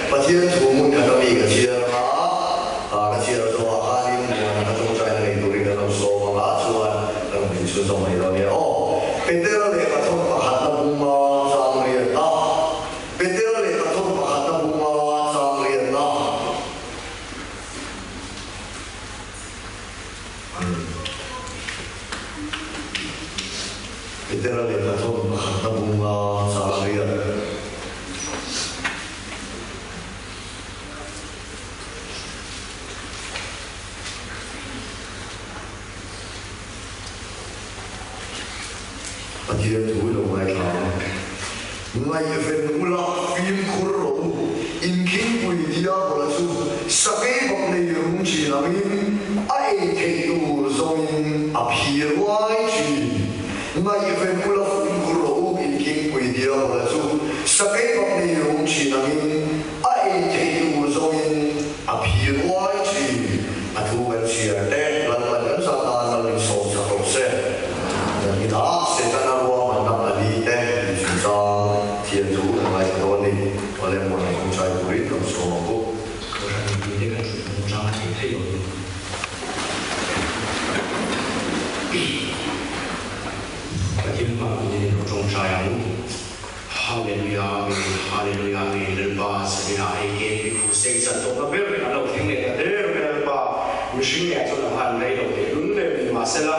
Pathian thu hmun khat ami ka chhiar anga, ka chhiar zawhah khanin muana ka tawngtaina nei turin kan lo sawm anga chuan ka rawn inchhunzawm mai dawn nia aw. Petera lehkha thawn pakhatna bunga chang riatna Petera lehkha thawn pakhatna bunga chang riatna. Petera lehkha thawn pakhatna bunga chang riat. Pathian thu i lo ngaithla ang. Ngaihven ula fimkhur rawh u, inkhingpui diabola chu sakei bak nei rum thin angin a ei theih tur zawngin a phir uai thin. Ngaihven ula fimkhur rawh u, inkhingpui diabola chu sakei bak nei rum thin angin a ei theih tur zawngin a phir uai thin. A thu kan chhiar te, Lalpan kan zah tan lal min sawm chak rawh se. Kan inah Setana ruahmanna pali te tih chungchang thian chu kan ngaithla dawn ni. Awle muan kawng chai turin kan sawm ang u. Kohhran mipuite kan thut hmuh chang a theih theih loh in. Pathian hmang in in lo tawngtai ang u. Hallelujah Amen Hallelujah Amen Lalpa Sabina hei ke tui khuh sei chan tawhna ber an lo thleng leh ta der mai Lalpa mihring leh chuan a han rei lo teh lun leh min mahsela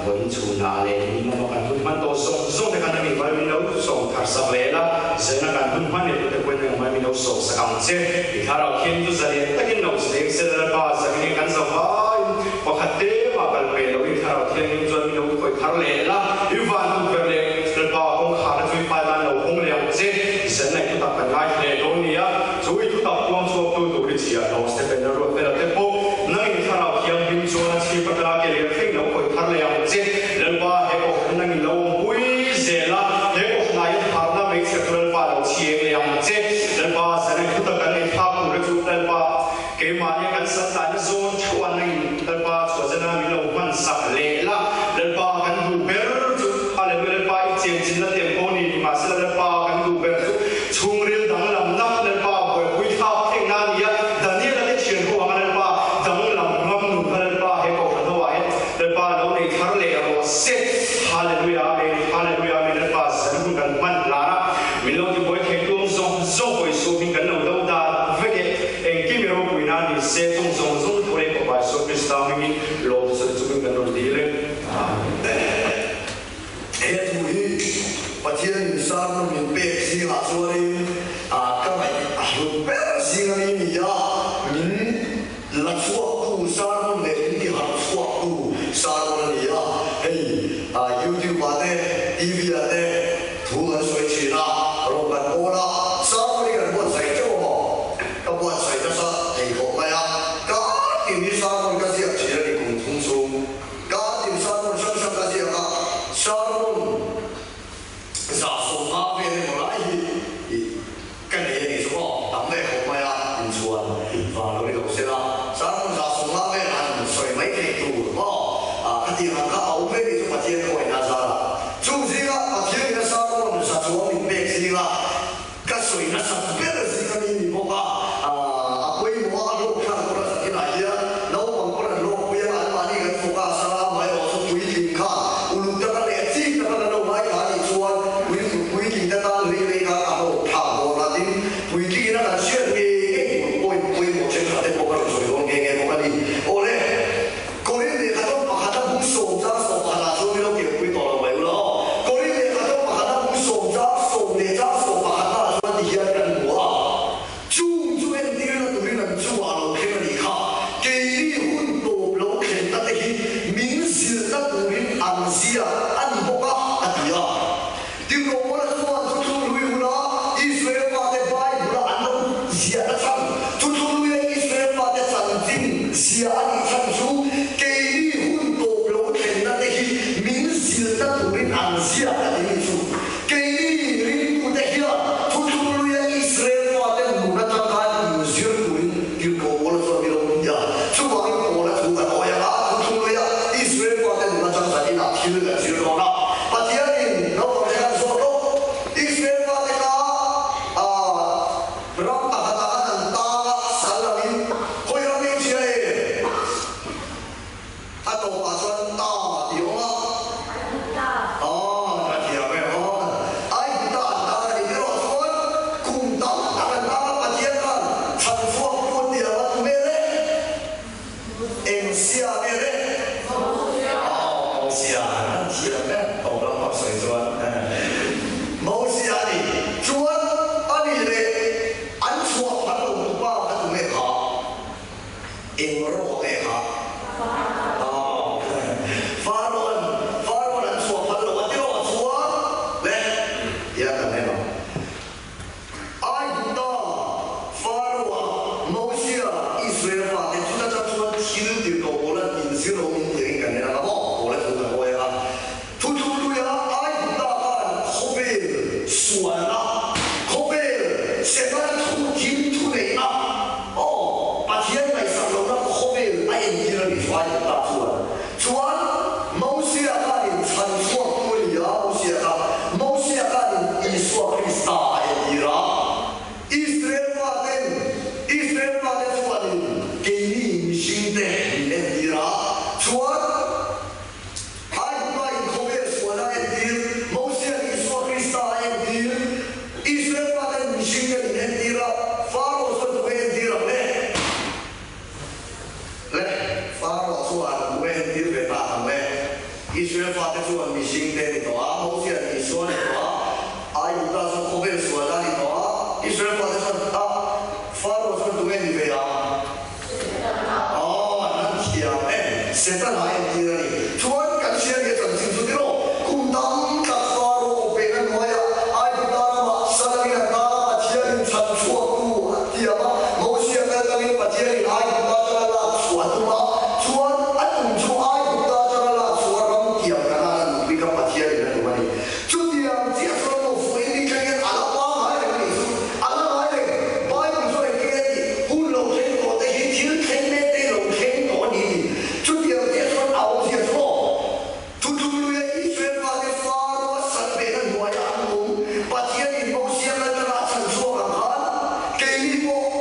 vawiin chhunah leh tun lama kan hun hman tawh zawng zawng te khan a ngei mai min lo sawm thar sak leh la zirna kan hun hman leh tute pawhin a ngei mai min lo sawm sak ang che i thlarau thian chu zalian takin lo zeng sela Lalpa Sabina kan za vaiin pakhat te mah kal pe loin thlarau thianghlim chuan min lo khawih thar leh la i van tukverh leh Lalpa kawngkhar a chui fai tan lo hawng leh ang che. I sen nei thutak kan ngai hle dawn nia. Chu i thutak puang chhuaktu tur i chhiah hlawh Stephen a ruat fela te pawh nangin thlarau thianghlim chuan a chhip atanga ke lian thleng lo khawih thar leh ang che. Lalpa he kohhran nangin lo awmpui zel a, he kohhranah hian harhna hmeichhia chu Lalpa lo chhieng leh ang che. Lalpa sen nei thutak kan nei thlak tur te chu Lalpa keimahnia kan santaina zawn theuh a nangin Lalpa chhuahzena min lo hman sak leh la. Lalpa kan duh ber chu Hallelujah Lalpa i chianchilna tem pawh ni ni mahsela Lalpa kan duh ber chu chhungril danglamna Lalpa buaipui thlak thekna a ni a, Daniel-a te thian ho anga Lalpa danglam ngam nun kha Lalpa he kohhran ho ah hian Lalpa lo nei thar leh rawh se Hallelujah Amen Hallelujah Amen Lalpa zan hun kan hman hlan a min lo tibuai thei tuam zawng zawng pawh i suam in kan lo do dan vek e engkim i ropuina ni se chung zawng zawng tho leh Fapa Isua Krista hmingin lawm sawi chungin kan rawn dil e. He thu hi Pathian in sermon min pek zingah chuanin ka ngaih a hlut ber zing a ni ni a, min la chhuaktu sermon leh min ti harh chhuaktu sermon a ni a. Hei YouTube ah te TV ah te thu kan sawi thin a, rawn kan pawl a, sermon hi kan buatsaih teuh a maw? Ka buatsaih nasa thei khawp mai a, ka tin hi sermon ka ziak thin a ni kum thum chhung. Ka tin sermon hrang hrang ka ziak a, sermon 150 vel emaw lai hi ka nei a nih chu maw, tam ve khawp mai a, inchhuan vang lo ni lo se la, sermon 150 vel han sawi mai theih tur maw, khatiang ang kha a awm ve nih chu Pathian khawngaihna a zar a. Chung zinga Pathian ina sermon za chuang min pek zinga Ka sawi nasa ber zing a mi ni bawk a, a pawimawh a, a hlawk thlak tur a zakinah hian naupang pawn an hlawkpui anga anmahni kan focus anga amaherawh chu puitling kha uluk taka leh chik taka kan lo ngaithla anih chuan puitling te tan hlei hlei khan a hlawk thlak dawn a, tin puitling ina kan hriat ngei ngei tur point pawimawh thenkhat te pawh ka rawn sawi dawn nghe nghe bawk a ni. Awle, Korin lehkha tawng pakhata bung sawm chang sawm pakhatah chuan min lo kirpui tawh lo mai ula aw. Korin lehkha tawng pakhata bung sawm chang sawm leh chang sawm pakhatnaah chuan ti hian kan hmu a, chung chu entirna turin an chungah a lo thleng a nih kha. Keini hun tawp lo thlenna te hi min zirna turin an zia a ni bawk a, a ti a. Tirhkohpawla chuan Thuthlung Hlui huna Israel fate Bible-a an lo ziahna chhan, Thuthlung Hluia Israel fate chanchin zia a nih chhan chu keini hun tawp lo thlenna te hi min zirna turin an ziak a ti ni chu. Keini ringtute hian Thuthlung Hluia Israel fate nun atang khan inzir turin Tirhkohpawla chuan mi lo ti a. Chuvangin Pawla thu kan awi ang a, Thuthlung Hluia Israel fate nun atang zaninah thil kan zir dawn a. Pathianin naupang te kan zawt lawk. Israel fate kha ram pakhatah khan an. A tawpah chuan ta tih a awm a. Aw, a thiam em aw. Aigupta an tan a nih erawh chuan kum tam tak an tang a, Pathian khan chhan chhuak tu an ti lo a, tu vel e? Eng sia vel e? Aw, Mosia an thiam em, tawp lam pawh sawi chuan Mosia a ni. Chuan a nih leh an chhuah phal lo tu pa kha tu nge kha? Eng rawh nge kha? Aw, Farawn, Farawn an chhuah phal lo a ti rawh chuan le tia kan en ang. Aigupta, Farawa, Mosia, Israel fate chuta chang chuan thil tirhkoh pawl an inzir lo min tiangin kan en ang a maw? Pawl a thu kan hawi ang a. Thuthlung hluia Aigupta khan khawvel sualna, khawvel Setana thu thil thuneihna, aw, Pathian ngaihsak lohna khawvel a entir a ni chu Aigupta chuan. Chuan Mosia khanin chhan chhuaktu a ni a, Mosia kha Mosia khanin Isua Krista a entir a. Israel faten Israel fate chuanin keini mihringte min entir a. Chuan. Aigupta in khawvel sual a entir, Mosian Isua Krista a entir, Israel faten mihring te min entir a, Pharaoh chuan tunge entir ang le? Le, Pharaoh chuan tunge entir ve tak ang le? Israel fate chuan mihring te ni tawh a, Mosian Isua ni tawh a, Aigupta chuan khawvel sual a ni tawh a, Israel fate chuan a, Pharaoh chuan tunge ni ve ang? Aw, an thiam em? Setana entir a ni. Chuan kan hria nia chanchin chu tiraw? Kum tam tak Faro awpehna hnuaia Aigupta ramah Salangin an tan a Pathianin chhan chhuaktu a tiam a, Mosia kal tangin Pathianin Aigupta atanga lak chhuah a tum a, chuan a tum chu Aigupta atanga lak chhuah ram tiam Kanaan a nupui kha Pathianin a tum a ni. Chutiang chiah chuan maw fuih ni thleng hian a la pangngai reng a nih chu. A la ngai reng. Bible chuan engtin nge tih? Hun lo thleng tawh te hi thil thleng mek te hi lo thleng tawh a ni tih. Chutiang chiah chuan a awmzia chu maw? Thuthlung luia Israel fate Faro a sal behna hnuaia an awm Pathianin Mosia kaltanga a chhan chhuak ang khan keini pawh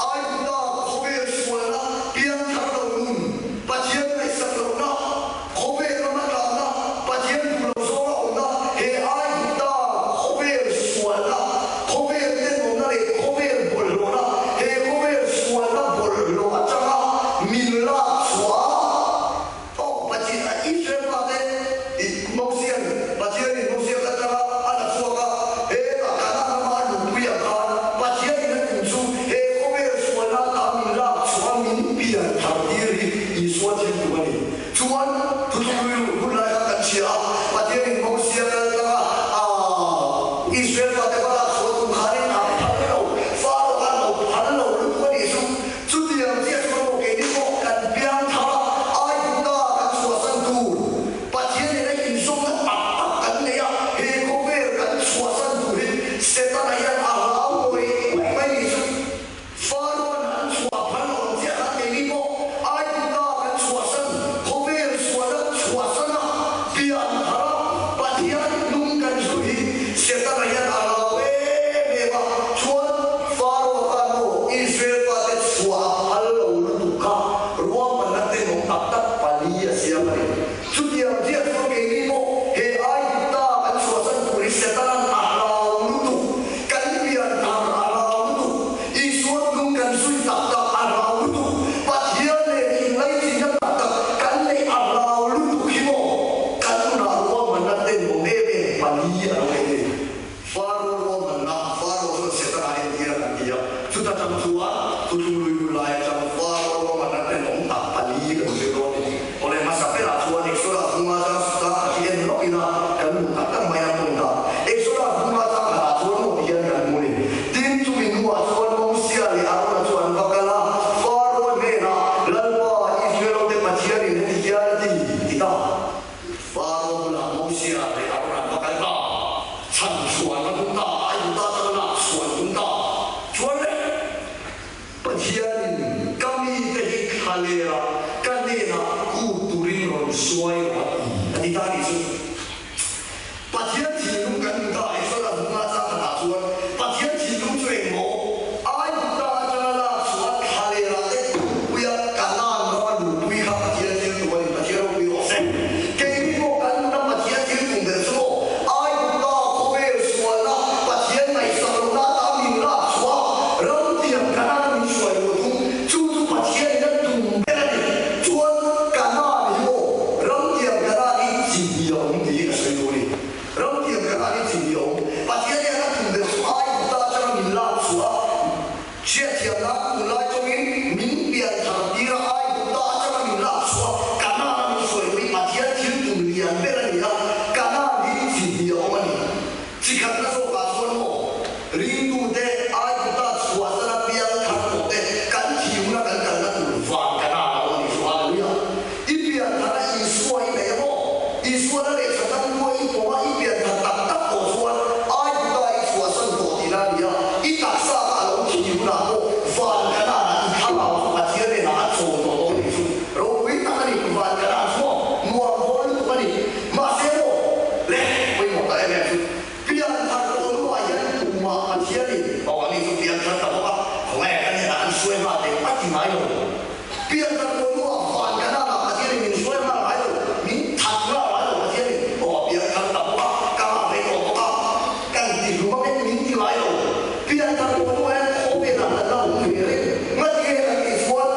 Aigupta khawvel sualna piang thar lo nun, Pathian ngaihsak lohna, khawvel rama tlanna, Pathian duh lo zawnga awmna, he Aigupta khawvel sualna, khawvel tenawmna leh khawvel bawlhhlawhna, he khawvel sualna bawlhhlawh atanga min lak chhuah a, Aw, Pathian, Israel fate i Mosian, Pathianin Mosia kal tlang a, a la chhuak a, he a Kanaan rama a luhpui ang khan Pathianin a tum chu he khawvel sualna ata min lak chhuah a min pian thar tir hi Isua thil tum a ni. Chuan thuthlung rilru hun lai kha kan hria a, Pathianin Mosia kal tlang a, a Israel fate va lak chhuah tum khanin a phal lo, Faro khan lo phal lo lutuk a nih chu. Chutiang chiah chuan maw keini pawh kan piang thar a, Aigupta kan chhuahsan tur Pathian nena inzawmna tak tak kan nei a, he khawvel kan chhuahsan tur hi Setana hian a hlau ngawih ngawih mai ni chu. Farao'n an chhuah phal lo ang chiah khan keini pawh Aigupta kan chhuahsan, khawvel sualna chhuahsan a, pian thar. Isua lal leh Chhandamtua i pawma i pian thar tak tak tawh chuan Aigupta i chhuahsan tawh tihna a ni a, i taksa kha a lo thi hunah pawh van Kanaan-ah i thlarau chu Pathian hnenah a chawl tawh dawn tih chu ropui tak a ni. Van Kanaan chu maw nuam dawn lutuk a ni. Mahse maw le pawimawh ta em em chu pian thar tawh hnuah hian tumah Pathianin aw ani chu pian thar ta bawk a, khawngaih kan hnenah an hruai nghal teh a ti ngai lo. Pian thar tawh hnuah van Kanaan-ah Pathianin min hruai nghal ngai lo, min that nghal ngai lo Pathianin aw a pian thar ta bawk a, ka nghah ve tawh bawk a, kan ti hlum a nge min ti ngai lo. Pian thar tawh hnuah hian khawvelah kan la awm ve reng. Ngatinge kan tih chuan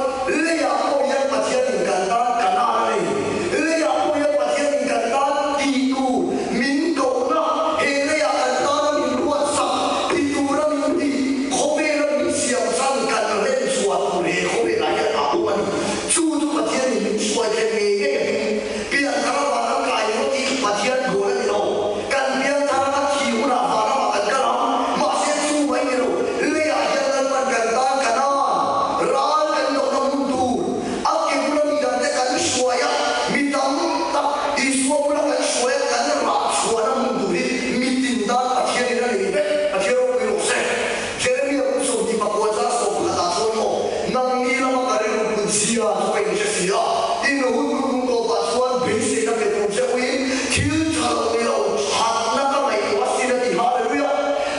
leiah pawh hian Pathianin kan tan Kanaan a nei. Leiah pawh hian Pathianin kan tan tih tur min kohna, he leiah kan tana min ruatsak, ti tura min tih, khawvela min siam chhan kan rem chhuah tur he khawvelah hian a awm a ni. Chu chu Pathianin min hruai thlen ngei ngei a hming. Pianthar a vanram kai emaw tih Pathian goal a ni lo. Kan pianthar a thi hunah vanramah kan kal ang. Mahse chu mai ni lo, leiah hian Lalpan kan tan Kanaan ral kan lohna hmun tur a ke bula mi dangte kan hruai a, mi tam tak Isua bula kan hruai a kan rah chhuahna hmun tur hi mitin tan Pathianin a nei vek. Pathian ropui rawh se. Jeremia kum 24 zar 11 ah chuan maw, Nangni lama ka rilru put zia chu ka inhre si a, in hun hnung tawpah chuan beiseina pe tur che uin thil tha lo ni lo thatna ka ngaihtuah sin a ti. Hallelujah!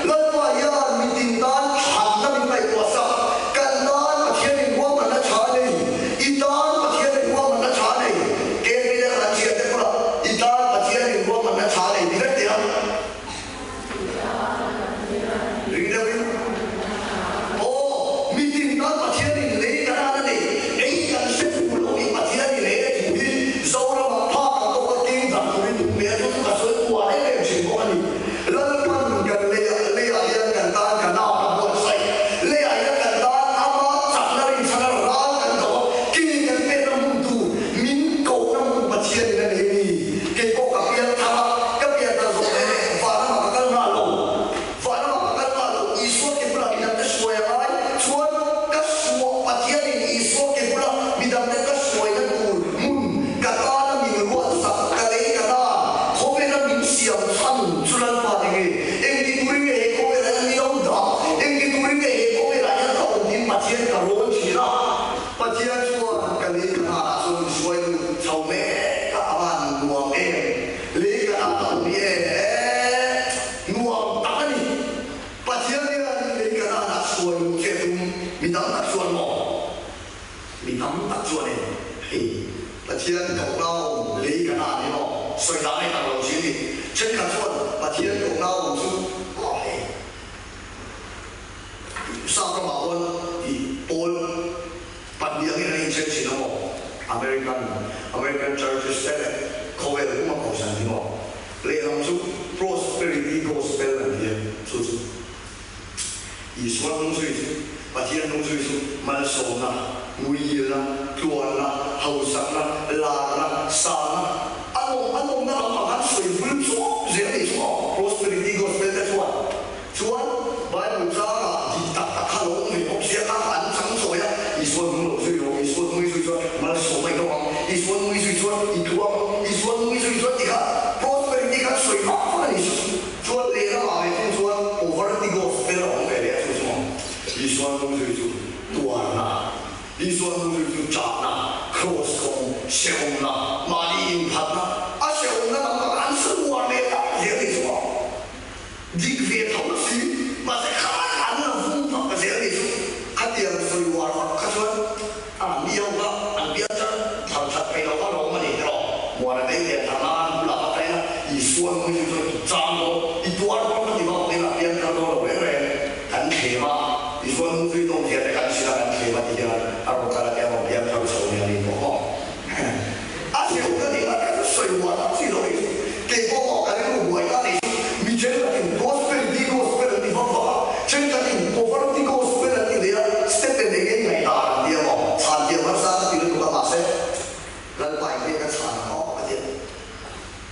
Lalpa hian mitin tan thatna min ngaihtuah sak. Kan tan Pathianin ruahmanna tha a nei. I tan Pathianin ruahmanna tha a nei. Kemi leh kan thiante bulah i tan Pathianin ruahmanna tha a nei ti vek teh ang. Ring deuhin, Aw, mitin tan Pathianin lei kan an a nei, ei kan hre fuh lo i Pathianin he thu hi Zoramah phak ang tawka keng dang turin duh hmel chu chu ka sawi kual em em thin bawk a ni. Lalpan kan leiah leiah hian kan tan kan a a buatsaih, leiah hian kan tan ama chakna rinchhana ral kan do a, kei kan pekna hmun tur min kohna hmun Pathianin a nei a ni. Kei pawh ka pian thar a, ka pian thar zawh leh leh vanramah ka kal nghal lo. Vanramah ka kal nghal lo, Isua ke bulah midangte hruai a ngai. Chuan ka hruah Pathianin Isua ke bula midangte ka hruaina tur hmun ka tana min ruatsak, ka lei ka tan, khawvela min siam chhan chu Lalpa ni nge? Engti turin nge he khawvelah hian min lo dah? Engti turin nge he khawvelah hian ka awm tiin Pathian ka rawn thin a. Pathian chuan ka lei ka hnanah chuan min hruai lut chho mek a, a van nuam em? Lei ka hnan a awm hi em? Nuam tak a ni. Pathian hian lei ka hnanah hruai lut che tum mi tam tak chuan maw? Mi tam tak chuan em? Hei Pathian kohna awm lei ka hnan hi maw? Sawi dan ei tak lo thin ni. Thenkhat chuan Pathian kohna awm chu maw hei? Sap ramah pawn i pawl pahnih angin an inchen thin a maw? American American Churches te leh khawvel puma kohhran hi maw? Lehlam chu Prosperity Gospel an ti a, chu chu Isua hnung zui chu, Pathian hnung zui chu malsawmna, nguihilna, tluanna, hausakna, larna, sangna, a nawm a nawmna lampang han sawi vul chawp zel a ni chu maw? Prosperity Gospel te chuan. Chuan Bible tlangah dik tak tak kha lo awm ve bawk sia kha an chang chawi a, Isua nung lo zui lo, Isua nui zui chuan malsawm a inawm ang, Isua nui zui chuan i tlu ang, Isua nui zui chuan ti kha prosperity khan sawi vak vak a ni chu. Chuan lehlamah ve thung chuan poverty gospel a awm ve leh a chu chu maw? Isua nung zui chu tuarna, Isua nung zui chu chahna, cross kawng, hrehawmna, mahni inphatna, a hrehawmna lam tak an sawi uar leh tak zel a ni chu maw? Dik ve tho si, mahse khan an la vung vak ta zel ni chu. Khatiang sawi uar vak kha chuan a mi ho kha an pian char thar that thei lo kha lawm a ni tiraw. Muana vei leh thar nan an bulah va kain a, Isua nui chu chuan i chang dawn, i tuar dawn ka ti vak vak ila pian thar dawn lo reng reng kan thlem a, Isua nung zui tawng zia te kan hrilh a kan thlem a ti hian a rawn kal a tia rawn pian thar chho nia ni pawh maw. A hreu ka nih lai kha chu sawi huah tak chi lo ni chu. Kei pawh maw ka rilru buai ta ni chu. Mi thenkhatin prosperity gospel an ti vak vak a, thenkhatin poverty gospel an ti leh a, step en eng eng ngaihdan an ti a maw? Chhan thiam harsa ka ti lutuk a, mahse Lalpa in hei ka chhan ang aw ka ti a.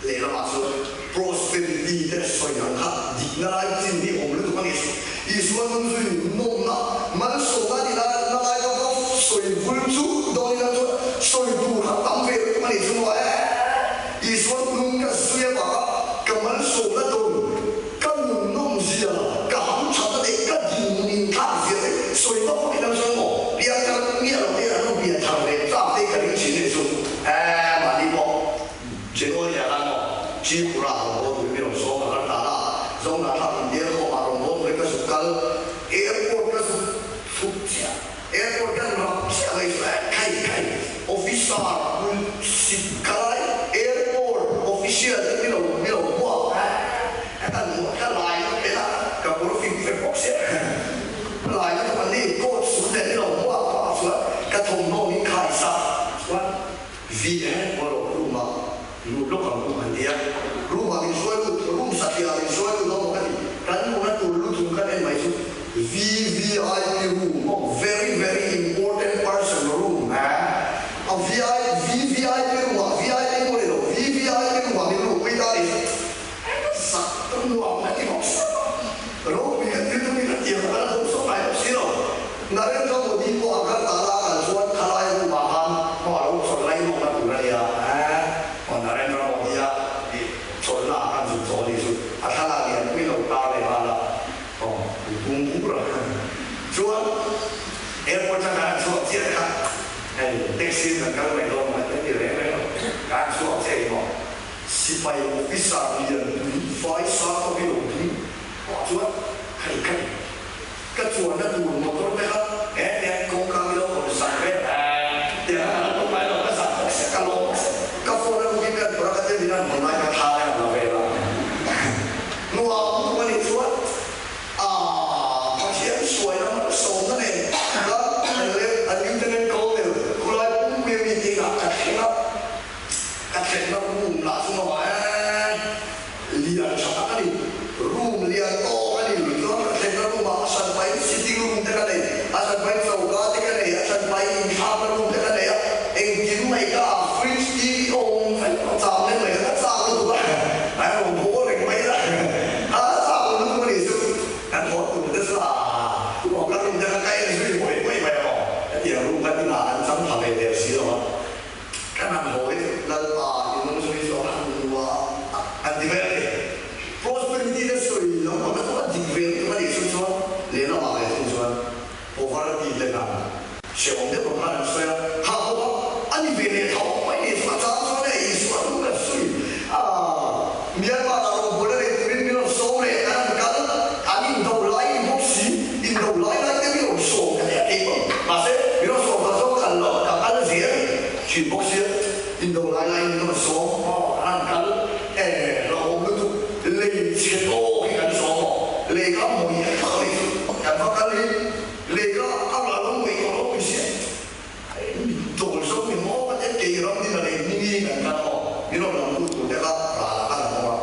Lehlamah chuan prosperity te sawi ang kha dikna lai chin hi awm lutuk a ni chu. Isua nun zui nawmna, malsawmna ni lai na lai vak vak sawi vul chu dawn ila chuan sawi tur kha tam ve lutuk a ni chu maw e. Isua nung sawmna dawn ka nun nawmzia, ka hamthatna leh ka dinhmun inthlak zia te sawi vak vakin an sawi maw? Piangthar miah lo te an lo pianthar ve tlak te ka ring thin e chu. Eeh mahni pawh January ah khan maw Tripura rawn haw turin min rawn sawm a, kan tlan a, Zohnahthlak India khawmah rawn haw turin ka zuk kal, airport ka zuk chhuk chiah, airport kan rap chiah mai chu eh khai khai officer pui sip khalai airport official te min lo min lo hmuak eh ka hmuh ka lai na pela ka kawr fing fek bawk sia lai na chu an ni coat suit nen min lo hmuak pah chuan ka thawmhnaw min khai sak chuan VN maw room ah lut lawk ang u an ti a, room ah min hruai lut, room satliah ah min hruai lut maw ka ti, kan hmuhna tur lu chung kan en mai chu VVIP room maw, very very important person room a, a VI VVIP room ah VIP maw ni lo VVIP room ah min luh pui ta ni chu zak ka nuam ka ti bawk sap a, ropui ka ti lutuk in a tiang ka la dawng sawk ngai bawk si lo. Narendra Modi pawh a kal ta la kal chuan khalai room ah khan hma a lo chawlh lai nawk na tur a nia aw Narendra Modi a tih chawlhna ah khan zuk chaw a nih chu a thlalak lian pui lo tar leh nghal a aw an tum bur a chuan airport atang khan an chhuak chiah kha hei taxi in kan kal mai dawn maw an ti reng reng lo khan chhuak chiah i maw sipai officer lian pui fai sang tawk i lo ding pawh chuan khai khai. Ka chuanna tur motor te kha he tiang kawngka mi lo hawn sak vel tiang a la tum ngai lo, ka zak bawk sia, ka lawm bawk sia, ka phone a rukin ka tura ka te min an hawn lai ka thla lai an la vel a, nuam tum a nih chuan aah Pathian suaina malsawmna nen ka le a Lieutenant Colonel khulai pumpui a meeting ah ka thleng a, ka thlenna room lah chu maw eh. Lian tha tak a ni. Room lian tawk a ni. Chuan ka thlenna room ah a hran pahin sitting room te ka nei, a hran pahin choka te ka nei, a hran pahin inthlakna room te ka nei a, engkim mai ka ah fridge, TV awm vek a cham leh mai kha ka chak lutuk a, a rawn haw reng mai la, a chak lo lutuk a nih chu. Kan haw tur te chu a aw ka room te kha ka en zui hawi hawi mai a maw, hetiang room kha inah an chang tha ve der si lo a. Kan han haw hi Lalpa i nung zui chu a han hmu a, an ti mai a ni. Prosperity te sawi lo pawh na chu a dik ve lutuk a nih chu chuan lehlamah leh thung chuan poverty te khan hrehawm deuh ang khan an sawi a, kha pawh kha a ni ve leh tho mai nih chu a chang chuan hei Isua chu kan sawi a, Myanmar ah rawngbawlna nei turin min rawn sawm leh kan han kal, an indo lai ni bawk si, indo lai lai te min rawn sawm ka nia kei pawh mahse min rawn sawm kha chuan kal lo ka kal zel thin bawk sia, indo lai laiin min rawn sawm aw kan han kal e hlauhawm lutuk lei chhe tawk hi kan sawm aw lei kha mawih a thlak a ni chu kan va kal hi lei kha a rah lo mawih tawh lo mai sia Chawl zawk ni maw ka tia kei ram din a lei hming hi kan kal maw min rawn lam tu tur te kha ral ah khan an awm a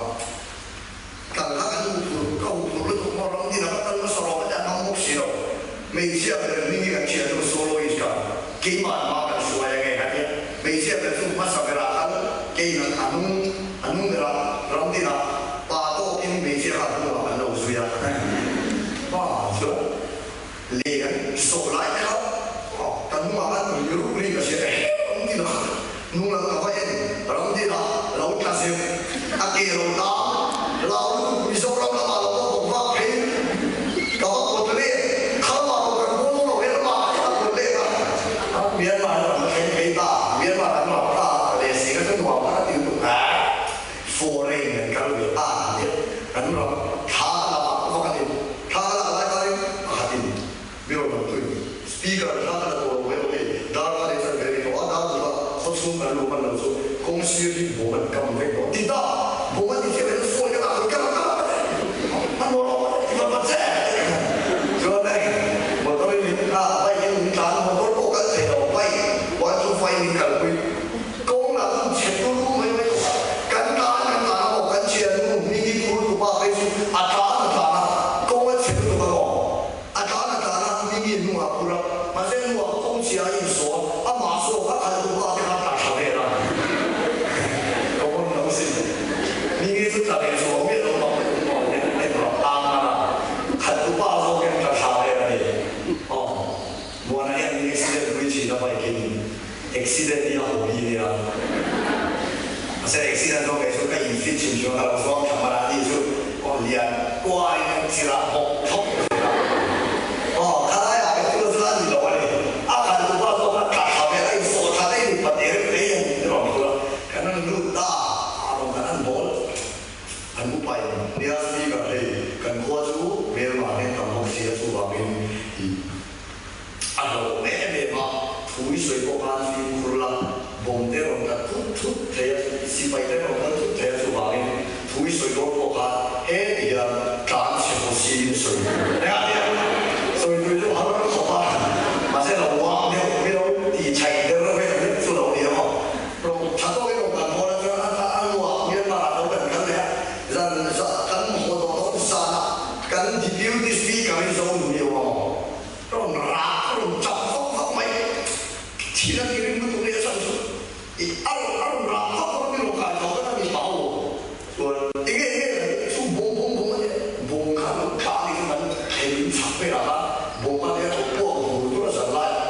kal kha kan hu phur ka hu phur lutuk maw ram din ah ka kal hmasa rawh ka tia ngam bawk si lo hmeichhia ber hming hi kan thian chu soloist kha keimah hma kan hruai ange ka tia hmeichhia ber chu hmasa ber ah kal kei in a hnung a hnung ber ah ram din ah pa tawk in hmeichhia kha a hnung ah kan lo zui a pa chuan Lei an zawh lai te kha ka hnungah khan tui rup ri ka hria ta heu ram din ah hnung lam ka va en ram din ah lo tla zeuh a ke lo tang lau lutuk Mizoram lamah lo va bawk vak phei ka va kawt leh kha lamah lo kan bawm lo he lamah ka kawt leh a Myanmar lam ka thleng phei ta Myanmar kan ram ta leh si kha chu nuam kha ka ti lutuk a foreign kan kal ve ta nia kan ram thla ka la vak vak a ni. Thla ka lak lai khanin pakhatin mi rawn lam tui. Speaker thla ka la tawh lo mai lo hei, dar kha lei chan ve rih tawh a, dar duka khaw chhung kan luh hman lo chu kawng sir hi bawm an kam vek tawh. Ti ta, bawm an ti thiam hian phone ka dah tawh, ka la ka la hman maw rawh ti vat vat che. Chuan hei motor in min a bike in min tlan, motor pawh kal thei lo, bike 125 min kalpui. Kawng lah chu chhe turu mai mai tawh a, kan tlan kan tlan a maw, kan thian nu hming hi phur tupa phei chu a tlan a tlan a, kawng a chhe lutuk a maw, a tlan a tlan a, hming hi hnungah a phur a, mahse hnungah kawng chhia a insawn, amah zawk a khalh tupa te kha a tla tha vel a, ka pawn lo sin, hming hi chu tla ve chu. Mahse accident zawk kei chu ka in fit hrim hrim a, ka lo zuang thla hman a, ani chu aw lian kualin an chil a, bawk thawk zel a. Aw khalai ah ka thil chu a ni lo a ni. A khalh tu pa zawk kha tla thla vel a insawh thla daih a ni, pate reuh te hian min rawn thul a, kan rawn lut ta a, rawn kan an bawl an upa in nia speaker hei kan khua chu hmelma nen tam bawk si a chuvangin ih A hlauhawm em em a, thu i sawi pawh khan fimkhur la, bomb te rawn kat thut thut thei a, sipai te rawn kal thut thei a, chuvangin thu i sawi dawn pawh khan heti hian tlan chhe haw siin sawi tur eng ah hian sawi tur chu har khawp a, mahse lo uang deuh mi lo ti chhaih der vel vek chu lo ni ang aw. Rawng tha tawkin rawn kan hawn a chuan a nuah Myanmar ah lo kan kal leh a, zan kan haw tawh dawn zanah kan Deputy Speaker in zo nui awm ang aw. Rawn rak, rawn chak vak vak mai. Thil a ti rim lutuk leh a chhan chu i a rawn a rawn rak vak vak a mi rawn kai tho vek a mi pau chuan enge enge kan tih chu bawm bawm bawm a nia bawm kha lo tla a ni kha kan thei in chhak velah khan bawm a nia tho puak vur tur a zan lai a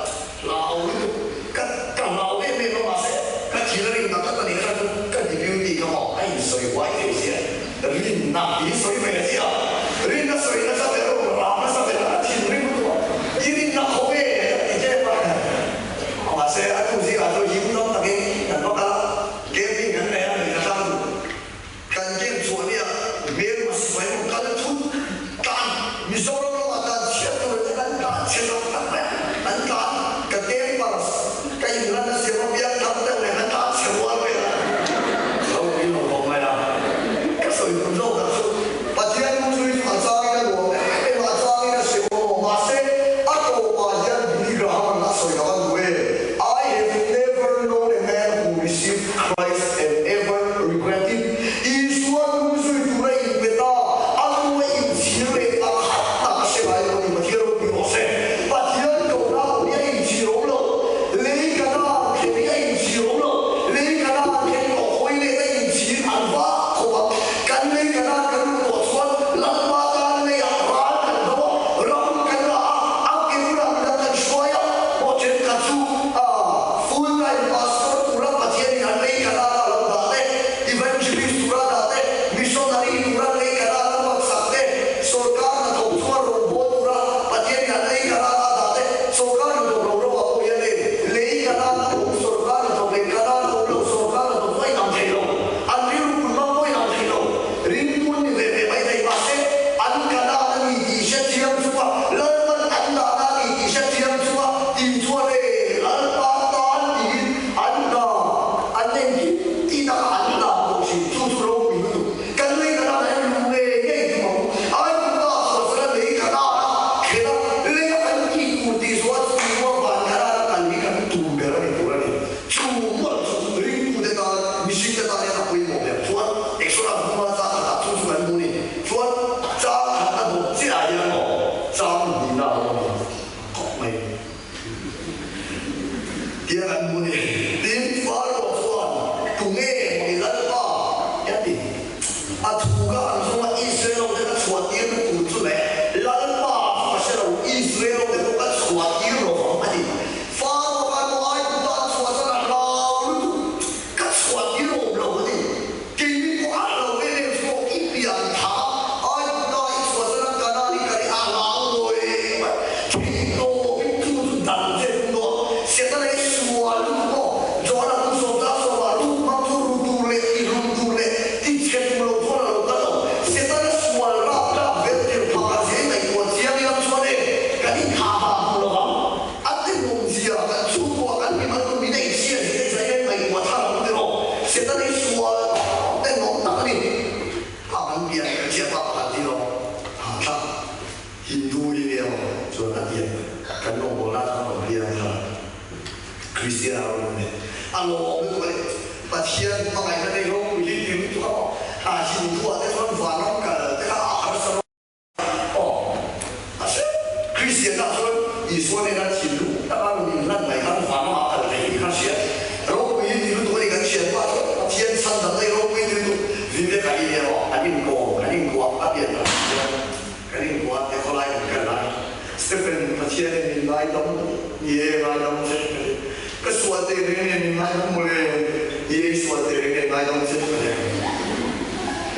hlau lutuk ka ka hlau em em a mahse ka thil a rin tak tak a nih kha chu ka deputy kha maw a insawi huai thei sia Rinna hi sawi ve chiah a, rinna sawi nasa ber rawn ram nasa ber a thinrim lutuk a, i rinna khaw nge ka ti tep a, mahse a tu zingah chuan him dam takin kan va kal a, camping kan nei a, min tlang duh. Kan camp chhuah nia hmel hmasa mai rawn kal thut tan Mizoram lamah tan chhiat tur te kan tlan chhe tak tak mai a, kan tlan ka campers ka inlan a siam a piang thar deuh leh kan tlan chhe rual vel a, lo in lo kawm mai a, ka sawi tum zawk tak chu Pathian hu chu a changin a nuam em em a, a changin a hrehawm a, mahse a tawpah hian Billy Graham an a sawi lo a nu e, I have never known a man who received Christ and ever regret it, Isua nu zui tura inpe ta, a nu a inchhir leh ta khat tak a hre ngai lo a ni, Pathian ropui rawh se. Pathian kohna awm hi a inchhir awm lo, lei kana an khen hi a inchhir awm lo, lei kana an khen tawh hawi leh a inchhir an va khawp ang. Kan lei kana kan lut tawh chuan Lalpa tan leiah ral kan do a, ram kan la a, a ke bulah midang kan hruai a, pawh thenkhat chu full time pastor tura Pathianin an lei kana a lo dah te, evangelist tura dah te, missionary tura lei kana a lo sak te, sorkar hnathawk chunga rawngbâwl tura Pathianin an lei kana a dah te, sorkar hnathawk lo ro ah pawh hian hei lei kana a awm sorkar hnathawk leh kana a awm lo sorkar hnathawk chu a inang thei lo, an rilru pun mang pawh a inang thei lo, ringtu an ni ve ve mai thei mahse an kana a ni tih hrethiam chunga Lalpan an dahna a ni tih hrethiam chunga tih chuan hei Lalpa tan tiin an hna an engkim tih takah an dah tawh thin, chu chu ropui lutuk. Kan lei khat ah hian lu ngei ngei tum ang u. Aigupta sualsala lei khat ah a khelh a, lei a kan tih tur tih zawh a chu ruah van khat ah a kal hi kan tum ber a ni tur a ni. Chu hmual chu ringtute tan, mihringte tan hian a pawimawh ber. Chuan Exodus hmuna chang khatah chu chu kan hmu a ni. Chuan chang khat a dawt chiah ah hian maw chang hnihna a awm a ni khawp mai. Tiang an hmu ni. Tin, Faro chuan, Tunge maw i Lalpa? a ti. A thu ka an chunga Israel ho te ka chhuah tir na tur chu leh Lalpa chu ka hre lo, Israel ho te pawh ka chhuah tir lo vang, a ti. Faro khan maw Aigupta an chhuah chuan a hlau lutuk, ka chhuah tir awm lo, a ti. Keini pawh a hlau em em chu maw i pian tha a, Aigupta i chhuah chuan a Kanaan i kal i a hlau mawi mai. Theihtawp in chu chu dang che tum dawn. Setana i sual lutuk maw? Johana kum sawmta sawma ruk hmang chu ru tur leh ti hlum tur leh ti chhe tur lo chuan a lo kal lo. Setana sual rap tlak vel tir phak a zeng ngaihtuah chiang ila chuan e kan inthah dah duh lo vang. A tenawmzia kan chhungkua kan mi mal min ei chhia zia te zai hian ngaihtuah thar ang tiraw? Satan hi sual tenawm tak a ni. A kan pian kan chhiat pa pakhat hi lawm hahthlak Hindu hi nia maw chuan a pian kan rawngbawlna chuan rawn piang thar Kristian a rawn ni. A lawmawm lutuk a ni. Pathian hmangaihna nei ropui hi ti lutuk a maw? Hindu ah te chuan vanram kal te kha a harsa rawh. Aw, a hre. Kristianna chuan Isua nena thinlung taka rawn inhlan mai khan van lamah kal thei tih kha hria. Ropui hi ti lutuk a ni kan hriat pah chuan Pathian chhan dang daih ropui ti lutuk Vivek a hi nia maw an inkawm, an inkuah a pian tak hian kan inkuah te khawlai kan kal lai. Stephen Pathian in min ngaidam ni e ngaidam che ka ti. Ka sual te reng nen min ngaidam mawle ni e i sual te reng nen. Ngaidam che ka ti.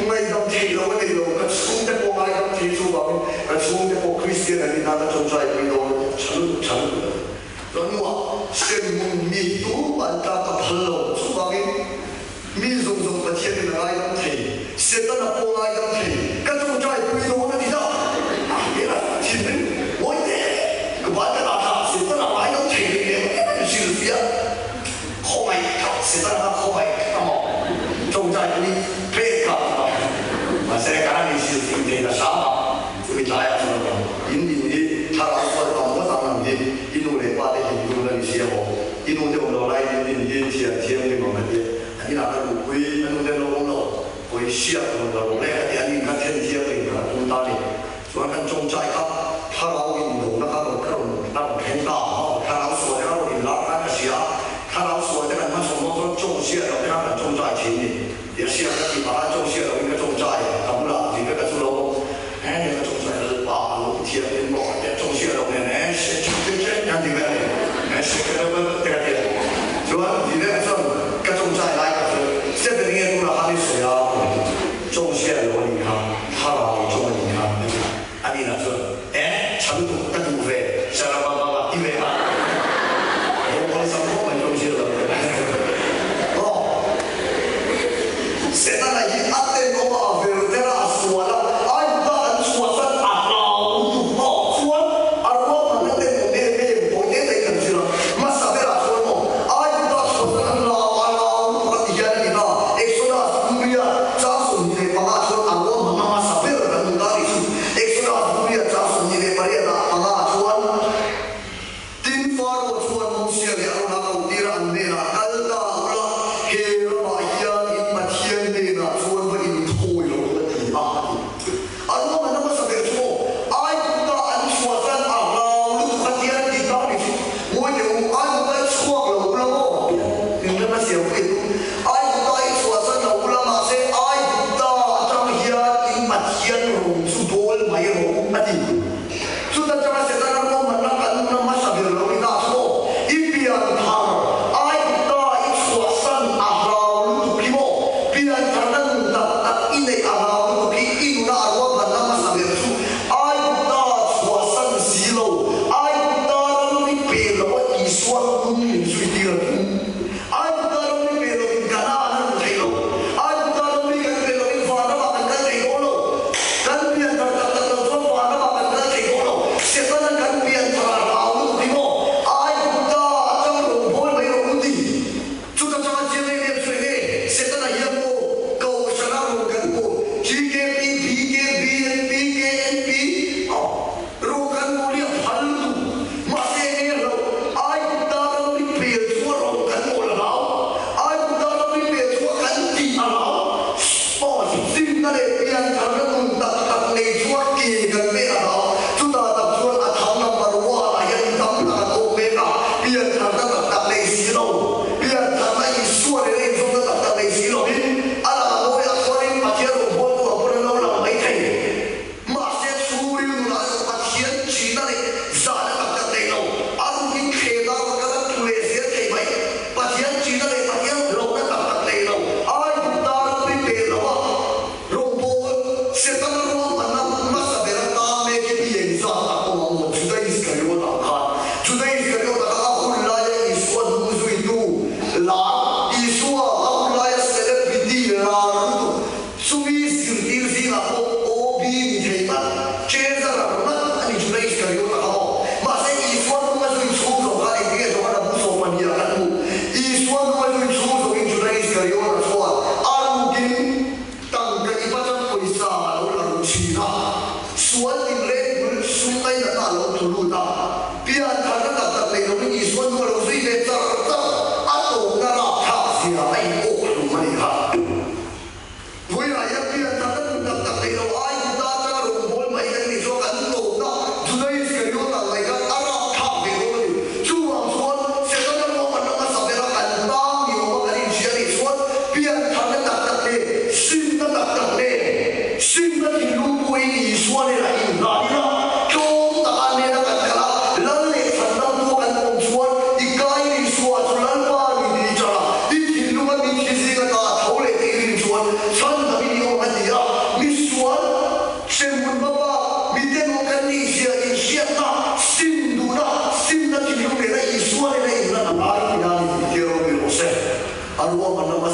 Ngaidam theih loh a nei lo, ka chhungte pawh ngaidam thei chuvangin ka chhungte pawh Kristian an nih nan ka tawngtai pui dawn a ti. Tha lutuk, tha lutuk a ti. Chuan hnuah hremhmun mi tu an tlak ka phal lo, chuvangin mi zawng zawng Pathianin a ngaidam thei, Setana pawh ngaidam thei, ka tawngtai pui dawn a ti ta. A hmel a thinrim ngawi teh, ka ban ka dah thla, Setana ngaidam thei reng reng em em hrilhfiah. Khawngaih tak Setana kha khawngaih tak a maw? Tawngtai pui pek kha a ti ta. Mahse kan han inhrilhfih thei ta hram a, chumi tlaiah chuan a rawn in in hi thlarau sual tam ngawt ang ang hi i nu leh pa te Hindu la ni sia maw? I nu te awm lo laiin in in hi thian thianghlim ang ka ti a, an inah ka luhpui a nu te an lo awm lo, pawi hriat rawn la rawh le ka ti a, an in kha then thianghlim kha a tum ta a ni. Chuan kan tawngtai kha thlarau indona kha rawn ka rawn a rawn thleng ta a maw? Thlarau sual te kha rawn inlar khan ka hria a, thlarau sual te kan hmachhawn dawn chuan tawng hriat loh te kha kan tawngtai thin ni ti a hria ka ti pah a, tawng hriat lohin ka tawngtai ka bulah zirte ka chu lo awm he nia ka tawngtai Lalpa a lo thiam in maw ka ti a, tawng hriat loh nen he hre tha te che kan ti ve a ni, he hre ka deuh deuh te ka ti a, chuan zirte chuan ka tawngtai lai ka chu step eng nge tunah khan i sawi a?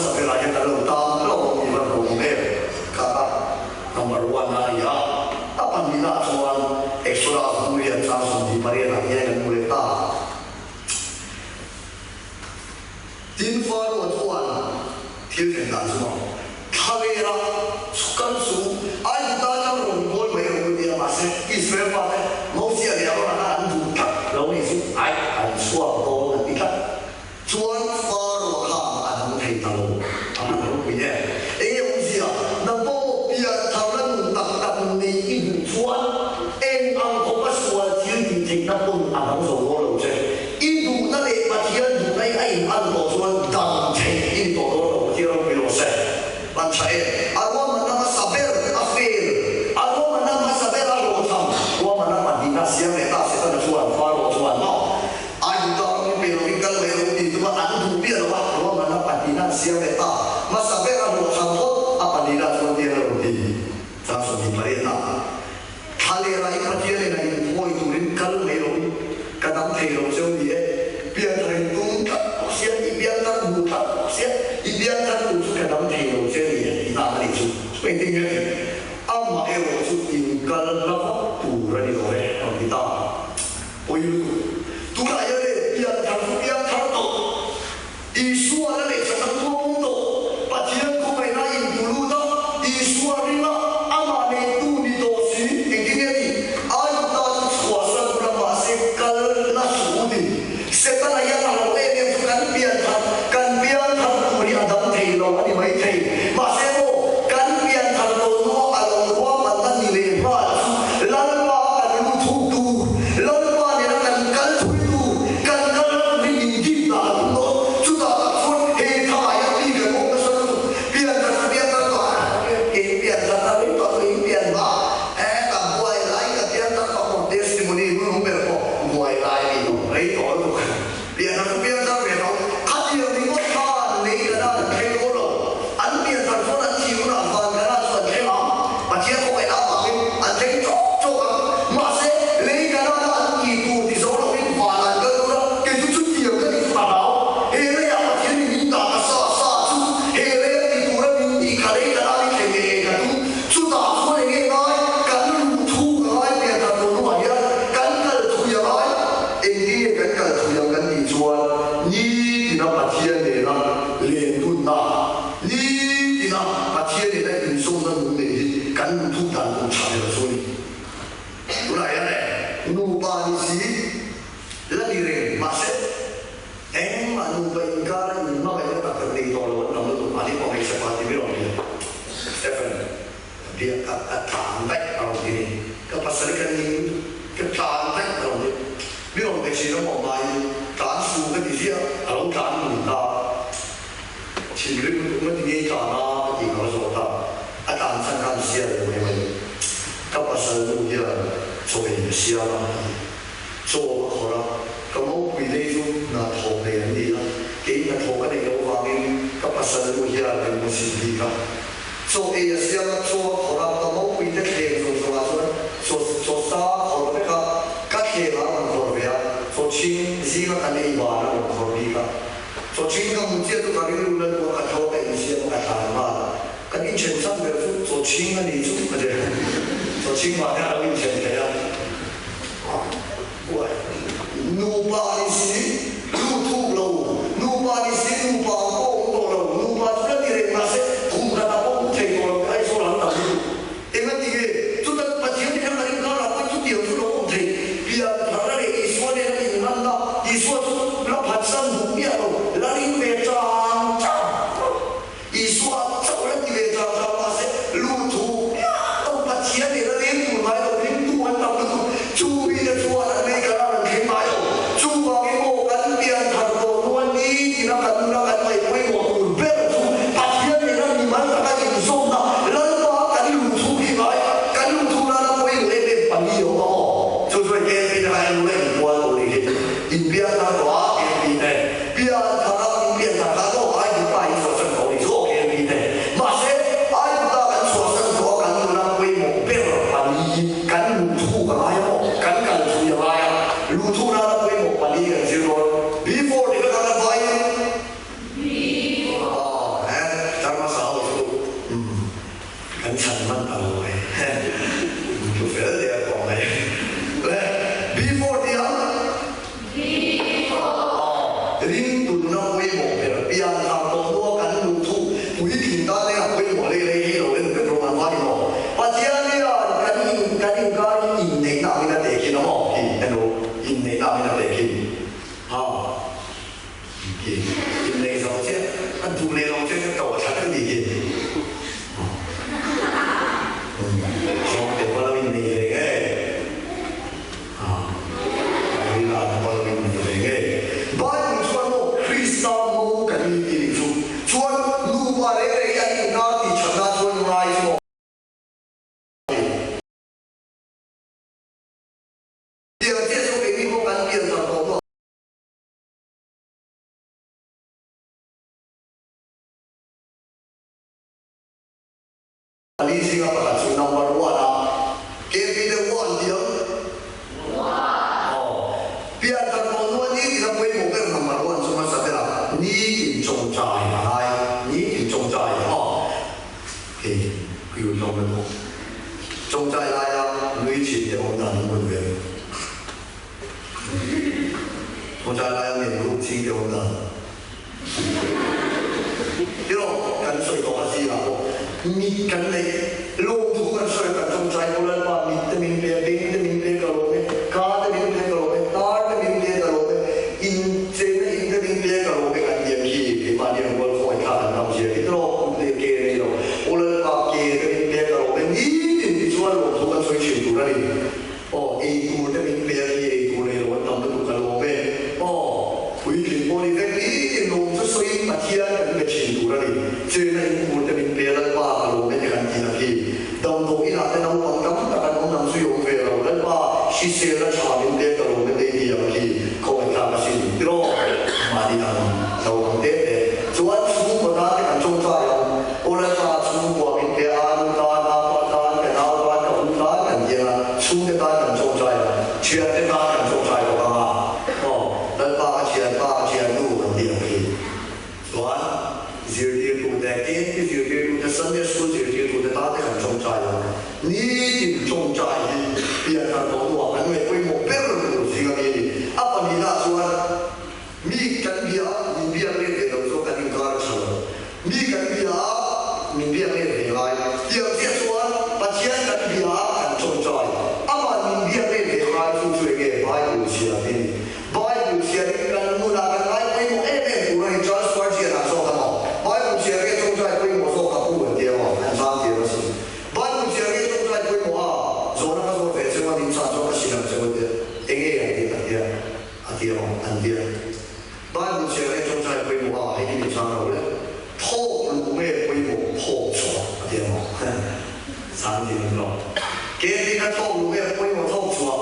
hmasa berah hian kan lo tan hlauh ang tih van hlauh awm em? Kha kha number one a ni a, a pahnihna chuan Exodus bu hian chang 28 ah hian kan hmu leh ta. Tin, Faro chuan thil thlen dan chu maw? Thla vela kal chu Aigupta atang rawn kawl mai rawh u tia, mahse Israel fate Mosia leh Arona kha an duh tlat lo nih chu ai an chhuak dawn an ti tlat. Chuan Faro khan a dang thei ta lo, a hman ropui em? Enge awmzia? Nang pawh maw pian tharna nun tak tak nei i duh chuan eng ang khawpa sual thil tih theihna pawn a dang zo dawn lo che. I duhna leh Pathian duhna hi a in an tawh chuan dang theih i ni tawh dawn lo, Pathian ropui rawh se. An tha em? A ruahmanna hmasa ber a fail, a ruahmanna hmasa ber a hlawhchham, ruahmanna pahnihna siam leh ta Setana chuan Faro chuan maw ai duh ta rawh, min pe lovin kal mai rawh tih tuma an duh miah lo a, ruahmanna pahnihna an siam leh ta hmasa ber a hlawhchham phawt, a pahnihna chuan tiang a rawn ti. Chang 28 ah. Thla leh rai Pathian in a inphawi turin kal mai lo in ka dam thei lo cheu ni e. Pianthar in tum tlat bawk sia, i pianthar hmu tlat bawk sia, i pianthar tur chu ka dam thei lo che ni e tih dan a nih chu. Chu engtin nge a ti? Amah erawh chu in kal hla vak tur a ni lo e, a rawn ti ta. Pawi lutuk. Tunah hian e, pianthar chu pianthar tawh. Isua la leh chak an khua pung tawh. Pathian khawngaihna a intu lut a, Isua ring a, amah neitu ni tawh si. Engtin nge ni? Aigupta chu chhuahsan ula mahse kal na suh u ti. Setana hian a hlauh em em chu kan pian thar, kan piang thar tur hi a dam thei lo a ni mai thei. Mahse maw, kan pian thar tawh hnuah a lo ruahmanna ni leh nghal chu Lalpa kan lu thuk tur, Lalpa nena kan kal thui tur, kan kal ram hi min dim dah a tum dawn. Chutah tak chuan he thla hian mi kan awm nasa lutuk. Pian thar chu pian thar tawh a, kei pian thar na rei tawh chu in pian hma e ka buai lai ka pian thar tawh maw testimony hun awm ber pawh buai lai a ni tawh rei tawh lutuk. Pian thar chu pian thar ve tho. Khatiang ringawt khan lei kana an thleng dawn lo. An pian thar chuan an thih hunah van kana chu an thleng ang. Pathian khawngaihna avangin an thleng chawk chawk ang. Mahse, lei kana na an tih tur ti zo lovin van an kal dawn a, kei chu chutiang ka nih chu ka hlau. He leiah Pathian in min dah ka sa sa chu he lei a tih tura min tih kha lei kana ni thleng ngei ngei ka tum. Chutah chuan eng nge ngai? Kan luh thu ka ngai pian thar tawh hnuah hian kan kal thui a ngai. Engtin nge kan kal thui ang kan tih chuan nitina Pathian nena lentunna, nitina Pathian nena inzawmna nung neih hi kan luh thuk dan tur tha ber chu a ni. Tunah hian e, nupa ni si la ni reng mahse engmah nupa inkara inhmangaihna tak tak nei tawh lo an tam lutuk, mahni pawh hmeichhe pa ti mai rawn ti a Stephen. Biak ka ka tlan daih a rawn ti ni. Ka pasal ka ning ka tlan daih a rawn ti. Mi rawn be thin a maw hmaiin tlan su ka ti ziah a lo tlan lui ta. Thinrim lutuk nga ti ngei tlan a ka tih ka va zawt a, a tlan chhan khan sial lo mai mai. Ka pasal nu hian chaw ei a siam a a ti. Chaw a khawrh a, ka mopui lei chu hna thawk nei an ni a, kei hna thawk a neih loh vangin ka pasal nu hian min hmusit bik a. Chaw ei a siam a, chaw a khawrh a, ka mopui te thleng zawng zawngah chuan chaw chaw sa a khawrh vek a, ka thleng ah a rawn khawrh ve a, chaw chhing zinga kan ei ban a rawn khawrh bik a. Chaw chhing ka hmu chiah chu ka rilru la duh a, ka tho a, ka insiam a, ka tlan nghal a. Kan inthen chhan ber chu chaw chhing a ni chu ka ti. Chaw chhing vang hian a lo inthen thei a. Uai. Nupa ni si, nu thuk lo, nupa ni si, nupa ang pawh awm tawh lo, nupa chu la ti reng mahse khum khat ah pawh mu thei tawh lo te Aizawl an tam lutuk. Eng a ti nge? Chuta Pathian hian a rin karah pawh chutiang chu lo awm thei. Pian tharna leh Isua nena inhlanna, Isua chu la phatsan duh miah lo, la ring ve chang chang. Isua chauh la ti ve chang chang mahse luh thu miah lo Pathian nena leng tur ngai lo ringtu an tam lutuk. chhan hman ta lo mai. Thu fel der tawh mai. Le, B4 ti ang? B4. Aw, ringtu nuna pawimawh ber pian thar tawh hnua kan luh thu puitling tan eng a pawimawh lei lei hi lo en vek rawh an va ni maw? Pathian hian kan in kan inkarin inneihna angin a tehkhin a maw? Hi, en u, inneihna angin a tehkhin. Ha. Hi innei zo chiah a duh leh lo che ka to thla ka nih hi. Zawng te pawh lo innei ve ngei. Rila te pawh lo innei ve ngei. Bible chuan maw Krista mo kan ni tih nih chu. Chuan nupa reng reng hi an inkar tih that nan chuan ngai chu maw. Tiang chiah chu keini pawh kan pian thar tawh maw. Pali zinga pakhat chu number one a KP te one diam aw pian thar tawh hnu a ni tina pawimawh ber number one chu hmasa ber a ni tin chawngchai a ngai ni tin chawngchai aw hei piu hlawm na thawk chawngchai laia nui thin te awm dan an rawn ve. Khawtlai laia men ruk ching te awm dan erawh kan sawi tawh a zingah pawh mit kan neih lawmthu kan sawi a kan tawngtai pawh Lalpa mit te min pe a, beng te min pe ka lawm e, ka te min pe ka lawm e, tar te min pe ka lawm e, in chenna in te min pe ka lawm e kan ti ang khi keimahni ang rual khawngaih thlak kan tam zia hi erawh kut leh ke nei lo aw Lalpa ke te min pe ka lawm e nitin tichuan lawmthu kan sawi thin tur a ni. Aw, ei tur te min pe a hi, ei tur nei lo an tam lutuk ka lawm e. Aw, puitling pawh ni vek nitin lawm chu sawiin Pathian kan be thin tur a ni. Chena in tur te min pe a Lalpa ka lawm e te kan ti ang hi. Damdawi inah te naupang tam tak an awm ang chu i awm ve lo. Lalpa hriselna tha min pe ka lawm e te i ti ang hi. Khawngaih thlak asin tiraw? Mahni ang naupang te te chuan chhungkaw tan te kan tawngtai ang. Aw Lalpa chhungkua min pe a, nu tan, apa tan, ka nau tan, ka u tan kan ti ang a, chhungte tan kan tawngtai ang, thiante tan kan tawngtai bawk ang a, aw Lalpa ka thianpa ka thiannu kan ti ang khi. Chuan zirtirtute, KNP zirtirtute, Sunday School zirtirtute tan te kan tawngtai ang. Nitin tawngtai hi pianthar tawh hnuah kan ngaih pawimawh ber tur zing a mi a ni. A pahnihna chuan Mi kan bia a, min biak let ve lo chu kan inkar a tha lo. Mi kan bia a, min biak let ve ngai. Tiang chiah chuan Pathian kan bia a, kan tawngtai. Amah min biak let ve ngai chu chu enge Bible chhiar hi a ni. Bible chhiar hi kan nunah kan ngai pawimawh em em tur a ni. Charles Spurgeon ah zawk a maw? Bible chhiar nge tawngtai pawimawh zawk ka pu an ti a maw? An zam tir a sin. Bible chhiar nge tawngtai pawimawh a? Zawhna ka zawt ve cheu a, min chhan chuan ka hrilh ang cheu an ti a. Enge an ti tak hian? A ti ang an ti a. Bible chhiar nge tawngtai pawimawh a, hei hi min chhang lo le. Thawk luh nge pawimawh thawk chhuah a ti ang aw. Chhang ti ang lo. Keini kha thawk luh nge pawimawh thawk chhuah?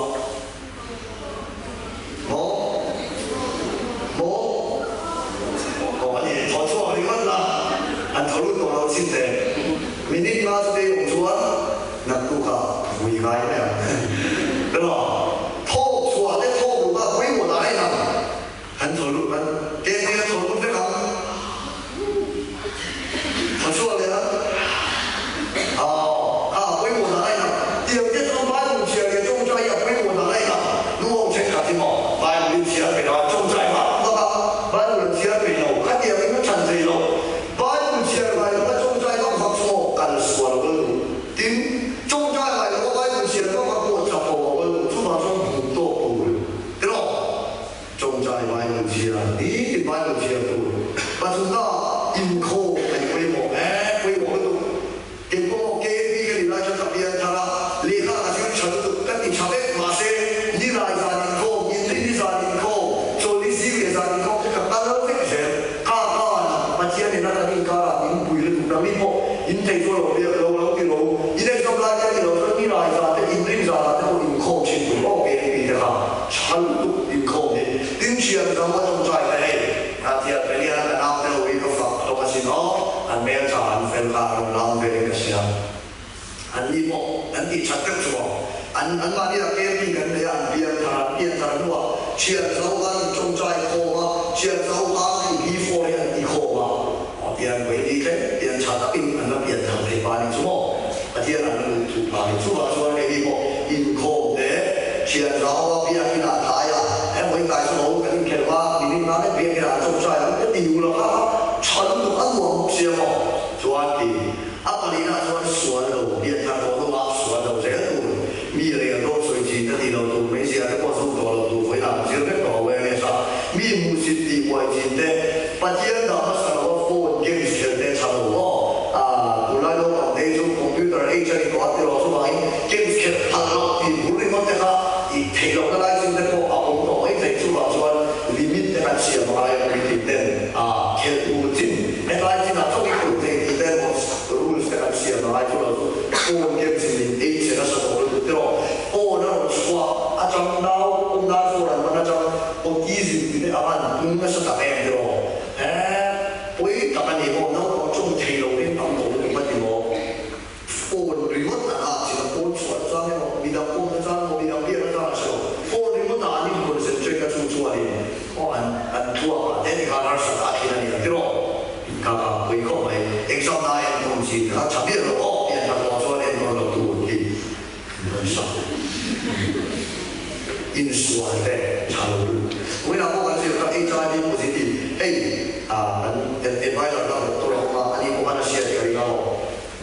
Maw? Maw? Aw a ni, thaw chhuak ringawt la, an thaw lut tawh lo chin teh. Minute nga chu kei awm chuan naktukah vui ngai mai ang. Emaw? Thawk chhuah te thawk luh kha pawimawh dah reng ang. Kan thaw lut kan ken nen a thaw lut vek ang. Thaw chhuah leh ang. Aw, kha a pawimawh dah reng ang. Tiang te chuan Bible chhiar leh tawngtai hi a pawimawh dah reng ang. Nu ho thenkhat hi maw Bible in chhiar peih lo a tawngtai vak vak a, Bible an chhiar peih lo. Khatiang in a chhan thei lo. Bible chhiar ngai lo a tawngtai vak vak chu maw kal sual a duh. Tin, tawngtai ngai lo a Bible chhiar vak vak pawh chak lo a duh. Chuvang chuan duh tawk tur erawh tawngtai Bible chhiar ni tin Bible chhiar tur pathumna inkhawm an pawimawh e, pawimawh lutuk. Kei pawh maw KNP ka nih lai chuan ka pian thar a, lehkha ka zir tha lutuk, ka ti tha vek mahse nilai zan inkhawm, inrini zan inkhawm, chawlni zing leh zan inkhawm te ka kal vek zel. Kha khan Pathian nena kan inkarah min pui lutuk nang ni pawh in thei chu lo biak lo lo ti ro, in exam lai te a ni lo chuan nilai zan te inrin zanah te pawh inkhawm thin tur aw KNP te kha tha lutuk inkhawm hi. Tin thian dang a tawngtai ta hei. A tiat ve nia ka naute ho hi ka fak hlawm asin aw, an hmeltha an fel kha a rawn lam velin ka hria. An ni pawh an tih that deuh chu aw. An anmahni ah camping kan nei a, an bial thar an pian thar hnuah thian zo khan an tawngtai khawm a, thian zo khan hei B4 hi an ti khawm a, aw tian vawi ni thleng pian tha takin an la pian thar thei pa a nih chu maw. Pathian. kha ni. Chuvang chuan keini pawh inkhawm te, thian zau a biakin ah tlai a, he vawi kai chu ho kan inkhelh a, minute nga lek biakin ah an chawmchai ang te ti ula kha kha tha lutuk a nuam bawk sia maw? Chuan ti a pahnihna chuan sual lo biak thar tawh hnungah sual lo zel tur, mi rel dawt sawi chin ka tih lo tur, hmeichhia te pawh zuk tawh lo tur vawiin ah kan zir vek tawh awareness a, mi hmuhsit tih huai chin te, Pathian dah hmasa lo a phone games khelh te tha lo maw? Aah tunlai naupang te hi chu computer age a ni tawh a tiraw chuvangin games khelh phal loh tih bul ringawt te kha ih theih lohna lai chin te pawh a awm tawh mai thei chuvang chuan limit te kan siam a ngai a puitling ten khelh tur chin hetlai chinah chauh i khulh thei tih te emaw rules te kan siam a ngai chu lo chu phone games in min ei che nasa tawh lutuk tiraw phone a rawn chhuah atang nau awm nan phone an hman atang Autism tih te a van pung nasa tak em tiraw? He pawi tak a ni maw? Naupang tawng thei lo in tam tawh lutuk a ti maw? Phone ringawt an ah chin a, phone chhuah na chang emaw, midang awm na chang emaw, midang biak na chang a hre lo. Phone ringawt ah an in concentrate a chu chuanin aw an an thluak ah te tikhan harsat a thin a ni ang tiraw? Ka ka pawi khawp mai. Exam na en tawn chin kha tha miah lo aw pian tha tawh chuan en tawn lo tur hi. Insual te tha lo lutuk. Vawiinah pawh kan zir kha HIV positive hei kan advisor kha doctor a awm a, ani pawh khan a hriat ka ring a maw.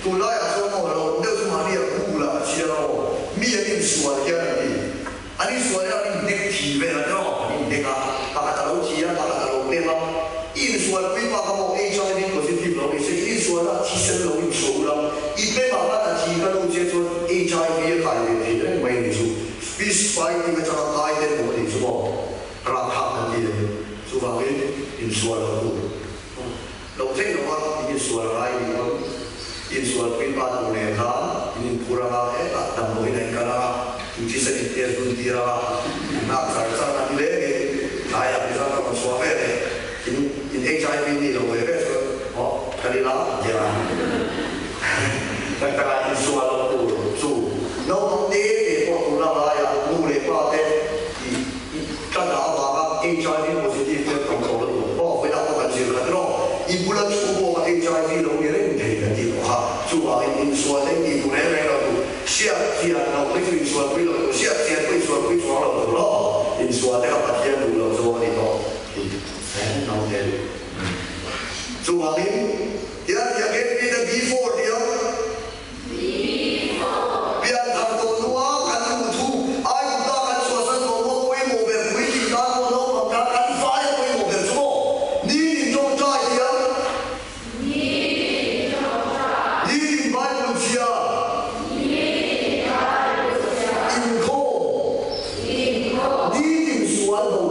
Tunlaiah chuan maw lo deuh chu mahni a Google ah a chhiar a maw, mi an insual hian an ti. An insual hian an inhnek thi vel a ni maw, an inhnek a, pakhat a lo thi a, pakhat a lo pem a. I insualpui bak a maw HIV positive lo ni se, i insualna a thisen lo inchhuah ula, i pem ang a, a thi ka nu che chuan HIV a kai ve thei reng mai a ni chu. Fist fighting atanga kai te pawh a nih chu maw, rapthlak kan ti a ni. Chuvangin insual lo tur lo theih lo a, in insual a ngai ni pawn insualpui pa tur nen khan in inphur anga hetah damdawiin a inkal anga, in thisen in test dun tir anga, in nghak char char a ni lengin tlaiah result a rawn chhuah ve leh in in HIV ni lo ve ve chuan aw ka ni la an ti ang. Tak takah insual loh tur chu naupang te te pawh tuna laia nu leh pa te i i ka dah avanga HIV positive te an tam tawh lutuk pawh vawiinah pawh kan zir khat rawh. I bula thu pawh kha HIV lo ni reng thei kan tih tawh kha. Chuvangin insual te tih tur reng reng lo tur, hriat chian loh mai chu insualpui lo tur, hriat chian pawh insualpui chuang lo tur rawh. Insual te kha Pathian duh loh zawng a ni tawh tih reng naute. Chuvangin tiang tiang hian mite before tiang. Pian thar tawh hnua kan duh thu Aigupta kan chhuahsan tawh maw pawimawh ber puitling tan maw naupang tan kan fai a pawimawh ber chu maw ni tin tawngtai thiam ni tin Bible chhiar inkhawm ni tin sual do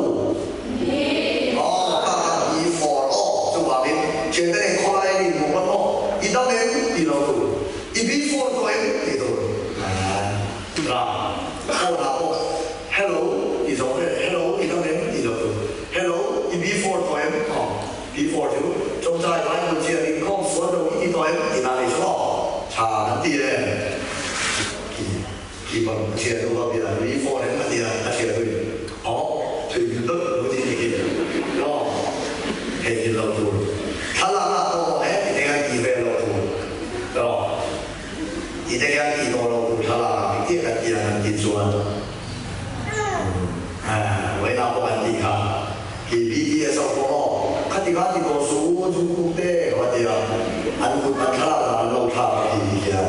aw ka kan ti for aw chuvangin thiante nen khawlai an inhmuh pawn maw i dam em ti lo tur i bi phone tawh em tih tur ra phone ah pawh hello ti zawh vel hello i dam em ti lo tur hello i bi phone tawh em aw bi phone chu chawngchai bible chian inkhawm sual lo i ti tawh em tih na ni chu aw tha kan ti em Khi bang a thian nu kha bia nui phone em a tia a thian nui aw thui hmel deuh lo ti ni khi aw theihnghilh lo tur thlalak ah pawh maw he ti te hian tih vel lo tur aw ti te hian tih tawh lo tur thlalak ah engtia kan tih ang kan tih chuan vawiinah pawh kan tih kha khi BTS ho pawh maw khati khan ti tawh suh u Jungkook te ka va ti a an kut an thlalak ah an lo thlak a tih ti hian.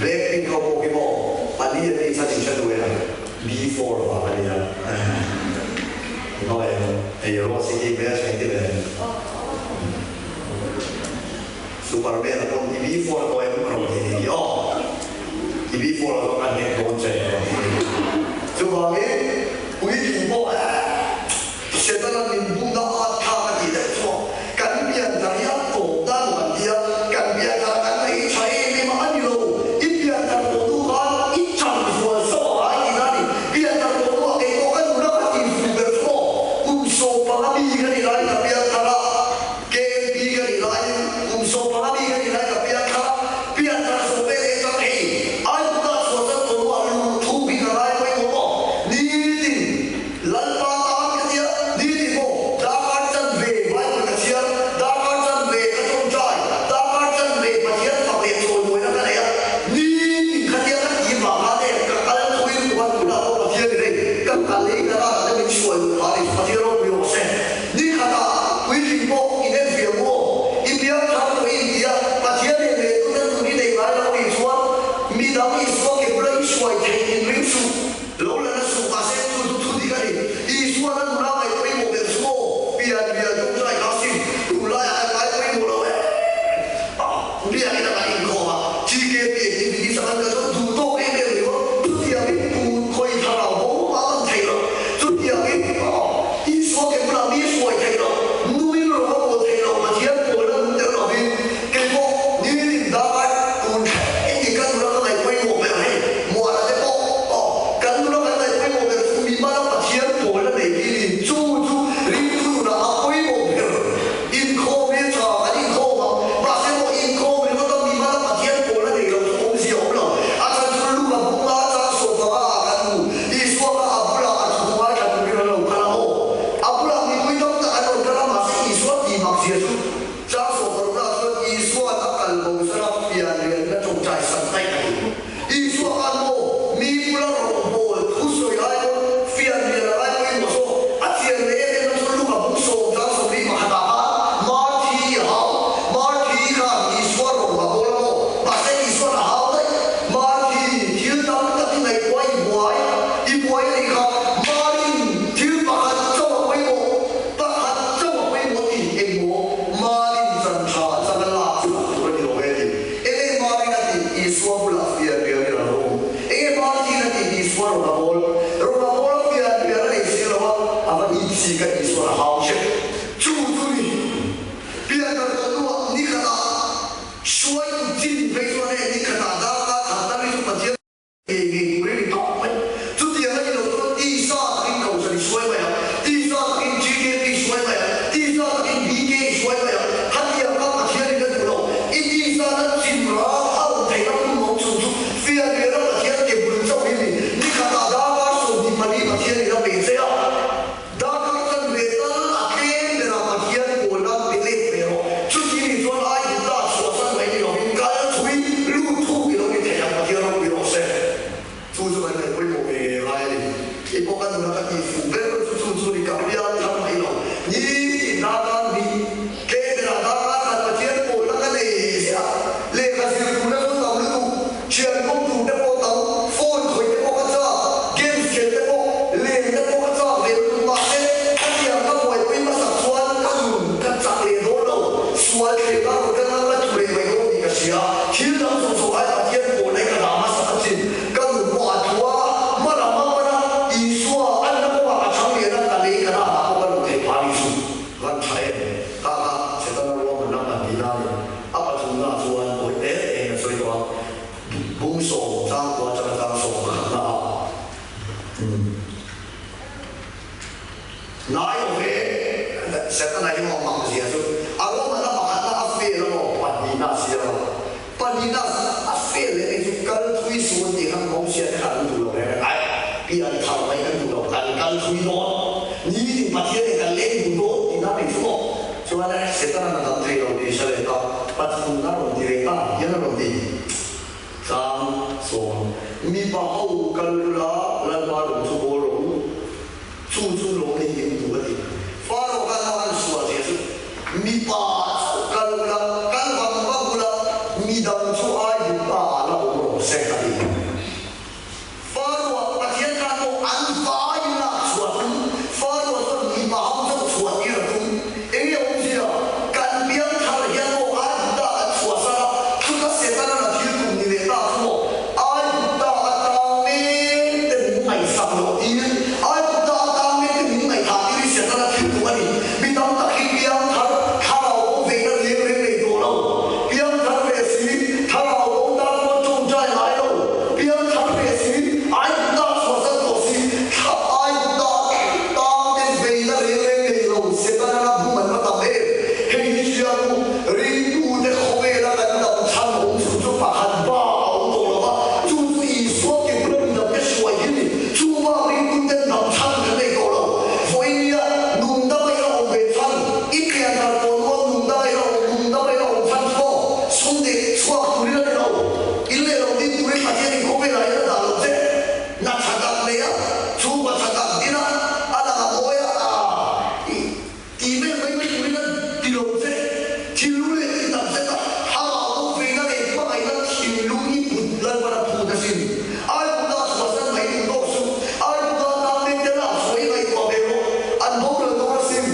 Blackpink ho pawh khi maw a ni a tih chhan in hre duh em? B4 vang a nia. Engkawng em? Hei Rose hi hmel thleng ti ve. Superman a pawm i B4 tawh em? A rawn ti ni hi aw. I B4 ah chuan kan hnek dawn che a rawn ti ni. Chuvangin puitling pawh eh. Setana min bumna at kha ka tih deuh chu kan pianthar hi a tawp dan lo an ti a, kan pianthar kan ei tha em em a, a ni lo, i pianthar tawh hnu khan i chan zual sauh a ngai tihna a ni, pianthar tawh hnuah kei pawh ka nuna ka tih fuh ber chu maw kum 15 mi ka nih laiin ka pianthar a, KMP ka nih laiin kum 15 mi ka nih laiin ka pianthar a, pianthar zawh vel leh chuan hei Aigupta chhuah chan tawh hnuah luh thuk hi ka ngai pawimawh maw nitin. Lalpa tan ka tia, ni ti maw? Darkar chanve Bible ka chhiar, darkar chanve ka tawngtai. chuan a hau che. Chu chu ni pianthar tawh hnuah ni khatah hruaitu chin phei chuan hei ni khatah darkar khat tal hi chu Pathian ngei ngei turin ni tawp mai. Chutiang a ni lo chuan tisa takin Kohhran i hruai mai ang, tisa takin GKP i hruai mai ang, tisa takin BK i hruai mai ang. Khatiang kha Pathian in a duh lo. I tisa na chin ral a awm theihna hmun awm chhung chu fianrial a Pathian ke bul chauh hi ni. Ni khatah darkar 24 Pathian in a pe che a. Darkar chanve tal a tlem berah Pathian pawl nan pe let ve rawh. Chuti ni chuan ai duh ta chhuahsan mai ni lovin kal thui lut thuk i lo ni thei ang Pathian ropui rawh se. Chu chu kan ngaih pawimawh ve ngei ngai a ni. Kei pawh ka nuna ka tih fuh ber chu chu chu ni ka piang thar mai lo. Ni tin darkar hnih tlem berah darkar khat Pathian pawl na ka nei ziah. Lehkha zir turna chu tam lutuk. Thian kawm tur te pawh tam, phone khawih te pawh ka chak, games khelh te pawh, len te pawh ka chak ve lutuk mahse khatiang ka buaipui hmasak chuan ka nun ka chak leh dawn lo, sual thleng a rawn ka ngam ka tlu leh mai dawn tih ka hria. Thil dang zawng zawng ai Pathian pawl ai ka dah hmasak a chin, ka nun pawh a thu a, hma lam a pan a, Isua a na kawngah ka chhang lian a, ka lei ka dah ah pawh ka luh theih phah a ni chu. Van tha em? Kha kha Setana ruahman lam kan tih na a ni. A pathumna chuan awih em em a sawi tawh a, bung sawm tlangkua atanga tlang sawm pakhatna ah Nai awm ve Setana hi maw mang zia chu a ruahmanna pakhatna a fail a maw pahnihna a siam a, pahnihna a fail leh nei chu kal thui suh an tih khan Mosia te kha an duh lo reng reng ai pian thar mai kan duh lo kan kal thui dawn nitin Pathian in kan leng duh dawn tihna a nei chu maw. Chuan Setana'n a dam thei lo tih hre leh ta, Pathumna rawn ti leh ta hian a rawn ti. Chang sawm, Mipa ho kal ula Lalpa lung chu bawl rawh u, chu chu lawm ni in duh a ti. Faro khan a han sual zia chu, Mipa chu kal ula, kal vang vang ula, midang chu ai duh ta ah la awm rawh se a ti. Faroa Pathian khan pawh an vaiin lak chhuah tum, Faroa chuan mipa ho chauh chhuah tir a tum. Enge awmzia? Kan piang thar hian maw Aigupta kan chhuah san a, chuta Setana na thil tum ni leh ta chu maw Aigupta atang mek te min ngaihsak loh tir, Aigupta atang mek te min ngaihthah tir hi Setana thil tum a ni. Mi tam tak hi piang thar thlarau bo veina reng reng nei tawh lo. Piang thar ve si, thlarau bo tan pawh tawngtai ngai lo. Piang thar ve si, Aigupta chhuahsan tawh si, thla Aigupta tang te veina reng reng nei lo, Setana la bum an va tam em? Hei hi hria u, ringtute khawvela kan dam chhan awm chhun chu pakhat ba a awm tawh lo va, chu chu Isua ke bula midangte hruai hi a ni. Chu bak ringtuten dam chhan kan nei tawh lo. Vawinia nung dam a ila awm ve chhan, i pian thar tawh hnuah nung dam a ila awm, nung dam a ila awm chhan chu maw? Sum deh chhuak turin a ni lo. In leh lo din turin Pathianin khawvelah hian a dah lo che. Na tha tak nei a, chhungkaw tha tak din a, a lang a mawi a, aa i ti vel mai mai turin a ti lo che. Thinlung leh tih tak zet a, amah bo veina leh hmangaihna thinlung i put Lalpan a phut asin. Aigupta chhuahsan mai duh tawk suh. Aigupta tan mek te lak chhuah i ngaihtuah ve rawh. An boral dawn asin.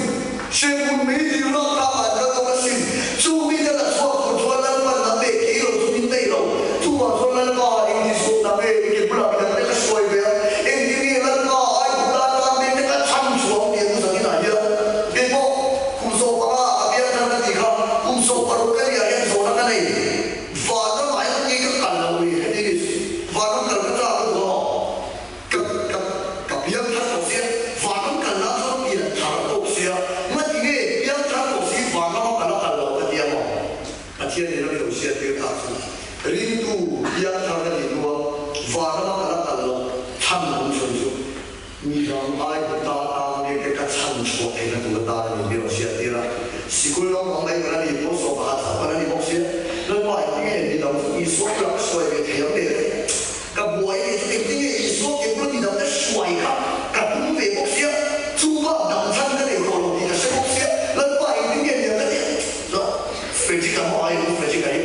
Hremhmun mei dil lak tlak an kal dawn asin. Chu mite la chhuak tur chuan Lalpan lam leh kei lo chu min nei lo. Chuvang chuan Lalpa engti suh lam e, i ke bulah midang te ka hruai ve a. Engtin nge Lalpa Aigupta tan mek te ka chhan chhuah ang tih an zan inah hian kei pawh kum 15 ah ka biak thar ka tih kha kum 16 ka nih ah hian zawhna ka nei. Vanram ah hian nge ka kal lo ni heti ni vanram kal ka chak lutuk a maw? Ka ka ka piang thar tawh sia, vanram kal nan chuan pian thar a tawk sia, ngati nge piang thar tawh si vanram a kal a kal lo ka tia maw? Pathian in a mi lo hriat tir tak chu ringtu piang thar ka nih hnua vanram a kal a kal loh chhan awm chhun chu Mi dang ai ta tang nge te ka chhan chhuah theihna tur atan a ni mi rawn hriat tir a. Sikul naupang mai kan a ni, pawl 11 chauh kan a ni bawk sia. Lalpa engtin nge mi dang chu Isua bulah ka hruai ve thei ang le? Ka buai leh chu engtin nge Isua ke bula mi dang te hruai kha ka tum ve bawk sia. Chu bak dang chhan ka nei tawh lo tih ka hre bawk sia. Lalpa engtin nge mi ang ka ti a? Chuan Frederick-a maw ai u Frederick-a hi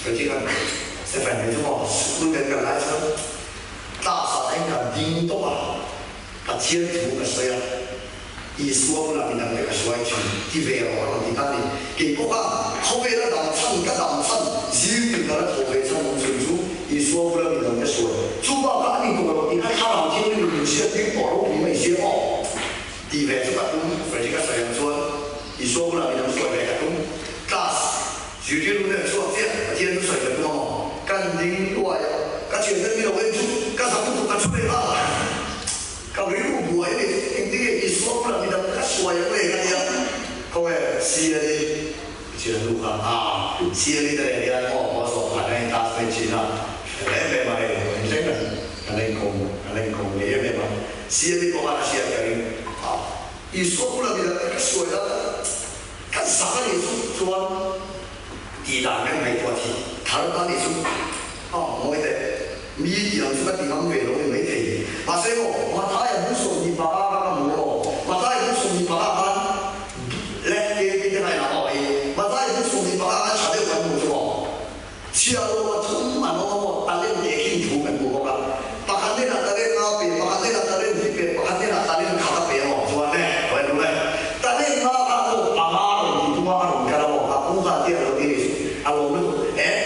Frederick-a Stephen hi chu maw sikul kan kal lai chuan Class ah hian ka ding tawp a, Pathian thu ka sawi a, Isua bulah midang te ka hruai thin ti ve rawh a rawn ti ta a ni. Kei pawh kha khawvela dam chhan ka dam chhan zir tin ka la thawh ve chhan awm chhun chu Isua bula midang te hruai. Chu bakah a ni tawh lo tih kha thlarau thianghlim in min hriat tir tawh ropui mai sia maw tih ve chu ka tum. Siali te nen hian maw maw sawm khat a in classmate thin a, fel em em a hei vawiin thleng kan kan la inkawm kan la inkawm ngei em em a, Siali pawh khan a hriat ka ring a. Isua bula mi dang te ka sawi la ka zak a nih chu chuan tih dan kan ngaihtuah thih thar ta nih chu a mawi teh. Mi tih ang chu ka ti ngam ve lo ni maithei. Mahse maw, Mathaia bung 25 kha ka hmu maw? Mathaia bung 25 khan leh KP te kha inah maw i Mathaia bung 25 khan tha deuh kan hmu chu maw? Chhiah lo pathum an awm a maw? Talent leh khin thu kan hmu bawk a. Pakhat hnenah talent nga pe, pakhat hnenah talent hi pe, pakhat hnenah talent khat a pe a maw? Chuan le, hawi lu le. Talent nga kha maw panga rawn ti tum a, a rawn kal a maw? A pu kha a tia lo ti ni chu a lawm lutuk. Eh!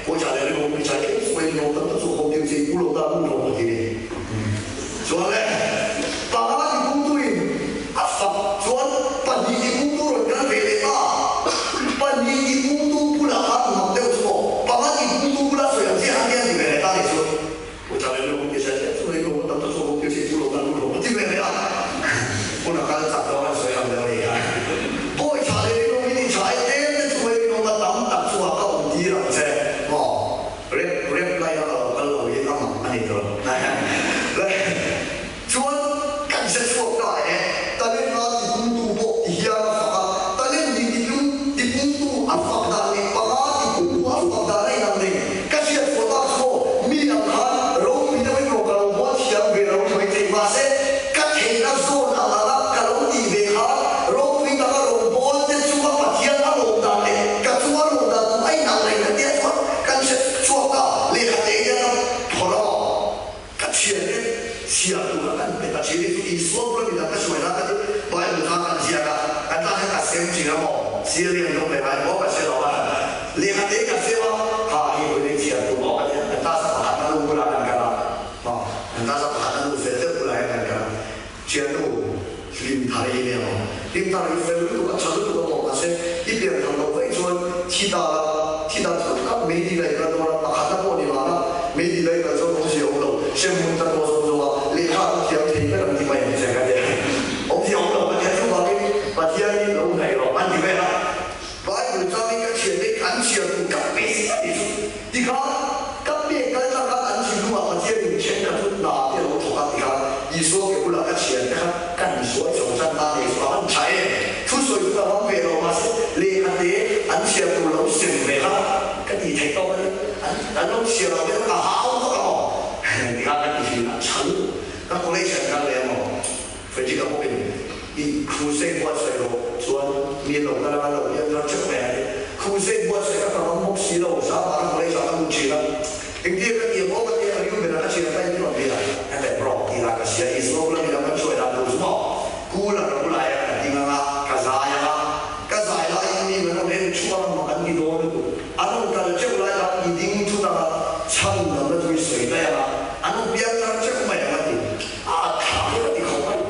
Pawisa leh rinawm mi chai tlem suai rinawm tam tak chu a kawm deuh che i pu lo ta nu hlawm a ti ni. Chuan le, panga ti pungtu in a fak chuan pahnih ti pungtu rawn kal ve leh ta. Pahnih ti pungtu bulah khan mak deuh chu maw, panga ti pungtu bula sawi ang chiah khan hian ti ve leh ta ni chu. Pawisa leh rinawm mi chai tlem suai rinawm tam tak chu a kawm deuh che i pu lo ta nu hlawm a ti ve leh a. Hun a kal chak dawn a sawi ang deuh a ni a. Pawisa leh rinawm hi ni chai tlem te chu hei rinawm a tam tak chungah ka awm tir ang che maw? Rep rep lai a ka lo kal lo hi a mak a ni tawh. Chuan kan hre chhuak ta e, talent a tipungtu pawh ti hian a fak a, talent nih tipung tipungtu a fak dan leh panga tipungtu a fak dan a inang reng. Ka hriat chhuah tak chu maw, mi ang khan ropui deuhin rawn ka lo buat thiam ve lo ni mai thei mahse ka theihna zawn ang anga ka lo tih ve khan ropui taka rawn bawl te chunga Pathian a lawm dan leh ka chunga lawm dan chu a inang reng ka tia chuan kan hre chhuak ta, lehkha te hian a phawrh a maw? Ka thiante chhiar tura kan pe ta thin hi chu Isua bula midang ka hruai lai kha chu Bible kha kan ziak a, kan tan hian ka sem thin a maw? Sir hi an lo pe ngai maw ka hre lo a, lehkha te ka sem a, ha hi vawiin chhiar tur maw ka ti a, kan class a pakhat na nu bulah kan kal a, maw kan class a pakhat na nu fel deuh bulah hian kan kal a, thiannu hlim thar hi nia maw, hlim thar hi fel lutuk a, tha lutuk a maw mahse i pian tham loh vaih chuan thi ta la, thi ta chu tak mei dil a i kal dawn a, pakhat na pawh ni mahna mei dil a i kal chuan awmzia awm lo, hremhmun ta tawh zawng zawng a, lehkha an thiam thei ber an ti mai ang che ka ti a, awmzia awm lo ka ti a, chuvangin Pathian hi lo hnaih rawh an ti vel a. Bible changin ka thiante an chhiar tur ka pe a ti chu tikhan ka pek kal tlang khan an thinlungah Pathianin thenkhat chu hna te a lo thawk a tikhan Isua ke bulah ka thiante kha kan insual chho tan ta nei chu a han tha em? Thu sawi chu ka ngam ve lo mahse lehkha te an chhiar tur lo sem ve kha ka tih theih tawk a ni an lo chhiar lo te ka hau vak a maw tikhan ka ti thin a chhal ka college an kal leh a maw Frederick a bawkin i crusade buatsaih rawh chuan mi lo kal anga lo hian thar theuh mai ang crusade buatsaih ka ngam bawk si lo zah vang college ah ka lut thin a engtir ka ti ang aw ka ti a ring ber a ka thian ta in rawn bia ka teh bro ti lah ka hria Isua bula midang kan hruai dan tur chu maw cooler a bulah hian ka ding anga ka zai anga ka zai laiin mi an rawn en thup anga mak an ti dawn lutuk an rawn kal teuh lai khan i ding thut anga chhan lam na chu i sawi daih anga an rawn piang thar teuh mai ang a ti. A tha hi ka ti khawp mai.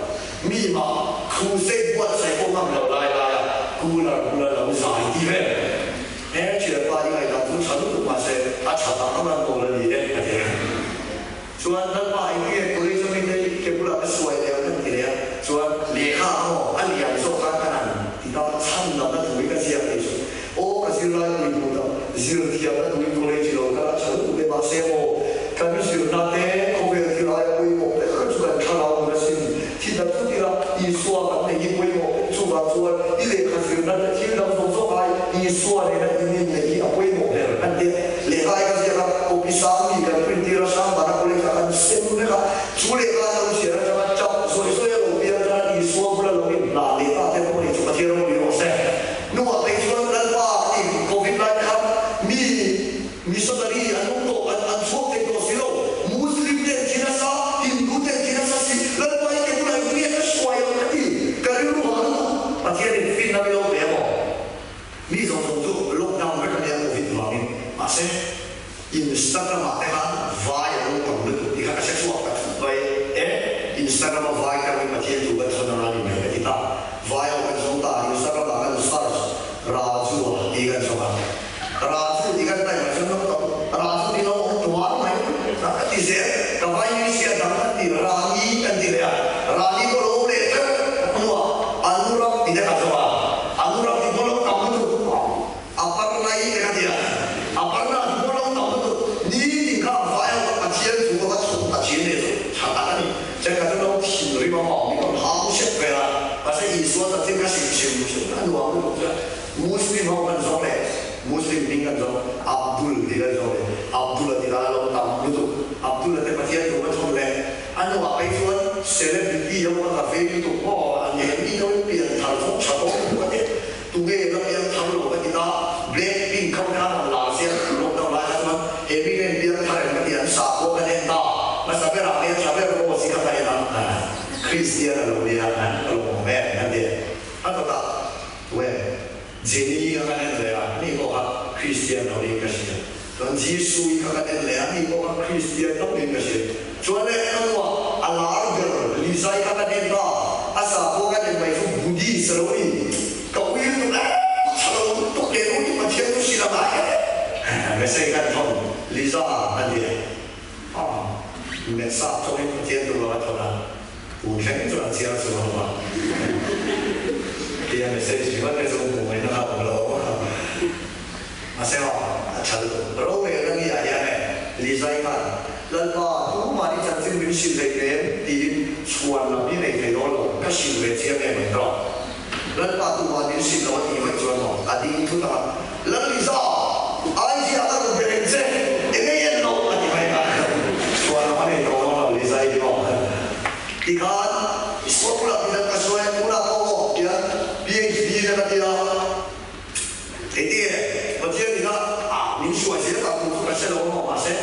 Mi mah crusade buatsaih pawh ngam lo lai lai a cooler bula lo zai ti vel. He thianpa hi ngaihdan chu tha lutuk mahse a tha tak ang an nawl a ni e ka ti a. Chuan Lalpa hi tinge college a mite hi ke bulah ka suai leh ang kan ti leh a. Chuan lehkha maw a lian zawk khan kan han ti ta chhan lamna thu hi ka ziak thei chu. Aw ka zirlai pui hmu ta, zir thiamna turin college lo kal a tha lutuk e mahse maw kan zirna te khawvel thil aia pawimawh ber chu kan thlarau nun asin thi ta thut ila Isua kan nei hi pawimawh chuvang chuan i lehkha zirna te thil dang zawng zawng ai Isua nena in inneih hi a pawimawh ber kan tia lehkha ai ka ziak a copy sang mi kan print tir a Sangbana college ah kan sem vek a chu lehkha an lo chhiar atanga chap zawi zawi a lo piang chuan Isua bula lo inhlan leh ta te pawh ni chu Pathian ropui rawh se. Hnuah phei chuan Lalpa a ti, Covid lai khan mi missionary an awm tawh, an an chhuak thei tawh si lo. Muslim te an thi nasa, Hindu te an thi nasa si, Lalpa hi ke bulah in nge ka hruai ang ka ti, ka rilru hah lutuk. Pathianin finna mi lo pe a maw? Mi zawng zawng chu lockdown vek a nia Covid vangin. Mahse, Instagram ah te khan vai an lo tam lutuk tih kha ka hre chhuak ta thut mai e. Instagram a vai ka ring Pathian thu kan thawn anga ni mai ka ti ta. Vai ho kan zawng ta Instagram ah kan search Raju a tih kan zawng a. Raju tih kan type ah chuan lo tam Raju tih lo awm tuar mai ka ti zel. Ka vai ni sia dang kan ti Rani kan ti leh a. Rani pawh lo awm leh teuh hnuah Anurak tih te ka zawng a. Anurak tih pawh lo tam lutuk. A par lai te ka ti a. Jenny kha kan en leh a, ani pawh kha Kristian lo niin ka hria. Chuan Jisui kha kan en leh a, ani pawh kha Kristian lo niin ka hria. Chuan leh ka nuah a lar ber Lizai kha kan en ta, a sakhua kan en mai chu Buddhist a lo ni. Ka ui lutuk em, tha lo lutuk leh ru hi Pathian chu hrilh a ngai em. Message kan thawn Liza a ni e. Aw, Mesa chawngin Pathian tur lo a thawn a, tun thleng chuan a chiar chu a awm a. Tia message ringawt te chu hmuh ngaihna kha a awm lo. Mahse aw, a tha lutuk. Rorelna ni ah hian e, Lizai khan, Lalpa, tumah i chanchin min hrilh hlei nem tiin chhuan lam hi nei thei dawn lo, ka hrilh ve chiang em ang tawh. Lalpa tumah min hrilh lo a tih vaih chuan maw a ding thut ang a, Lal Liza, IG ah ka rawn be reng che, eng ei en loh a ti mai a, chhuan lam a nei tawh dawn lo Liza i ti maw? Tikhan Isua bulah tihian ka sawi a, tunah pawh maw tihian PHD te ka ti a, Engtinge Pathian ina min hruai zel tak tur chu ka hre lo a maw mahse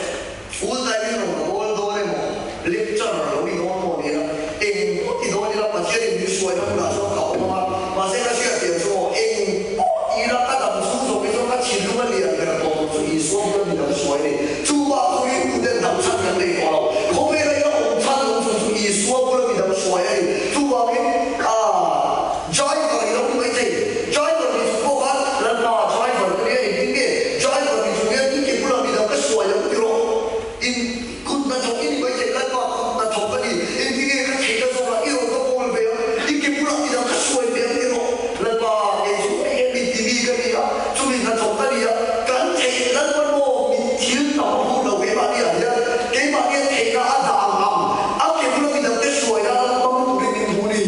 full time in rawn ka bawl dawn emaw lecture lo ni dawn pawh ni ila eng pawh ti dawn ila Pathian in min hruaina hmunah chuan ka awm ang a mahse ka hriat pian chu maw eng pawh ti ila ka dam chhung zawk hi chuan ka thinlung a lian ber tawh tur chu Isua bula mi dam hruai a ni. Chu bak chu ringtu ten dam chhan kan nei tawh lo. Khawvela ila awm chhan awm chhun chu Isua bula mi dam hruai a ni. Chuvangin Driver i lo ni mai thei. Driver ni chung pawh khan Lalpa driver ka nia engtin nge driver ni chung hian i ke bulah midang ka suai ang ti rawh. In kut hnathawk i ni mai thei Lalpa kut hnathawk ka ni engtin nge ka theihna zawkah i rawn ka bawl ve ang i ke bulah midang ka suai ve ang ti rawh. Lalpa kei chu hei he mit timi ka ni a chumi hnathawk ka ni a kan theih Lalpa maw mit thil tam a hmuh lo keimahni ah hian keimahni a theihna a dah ang ang a ke bula midang te suai nan hmang turin min hmu ni.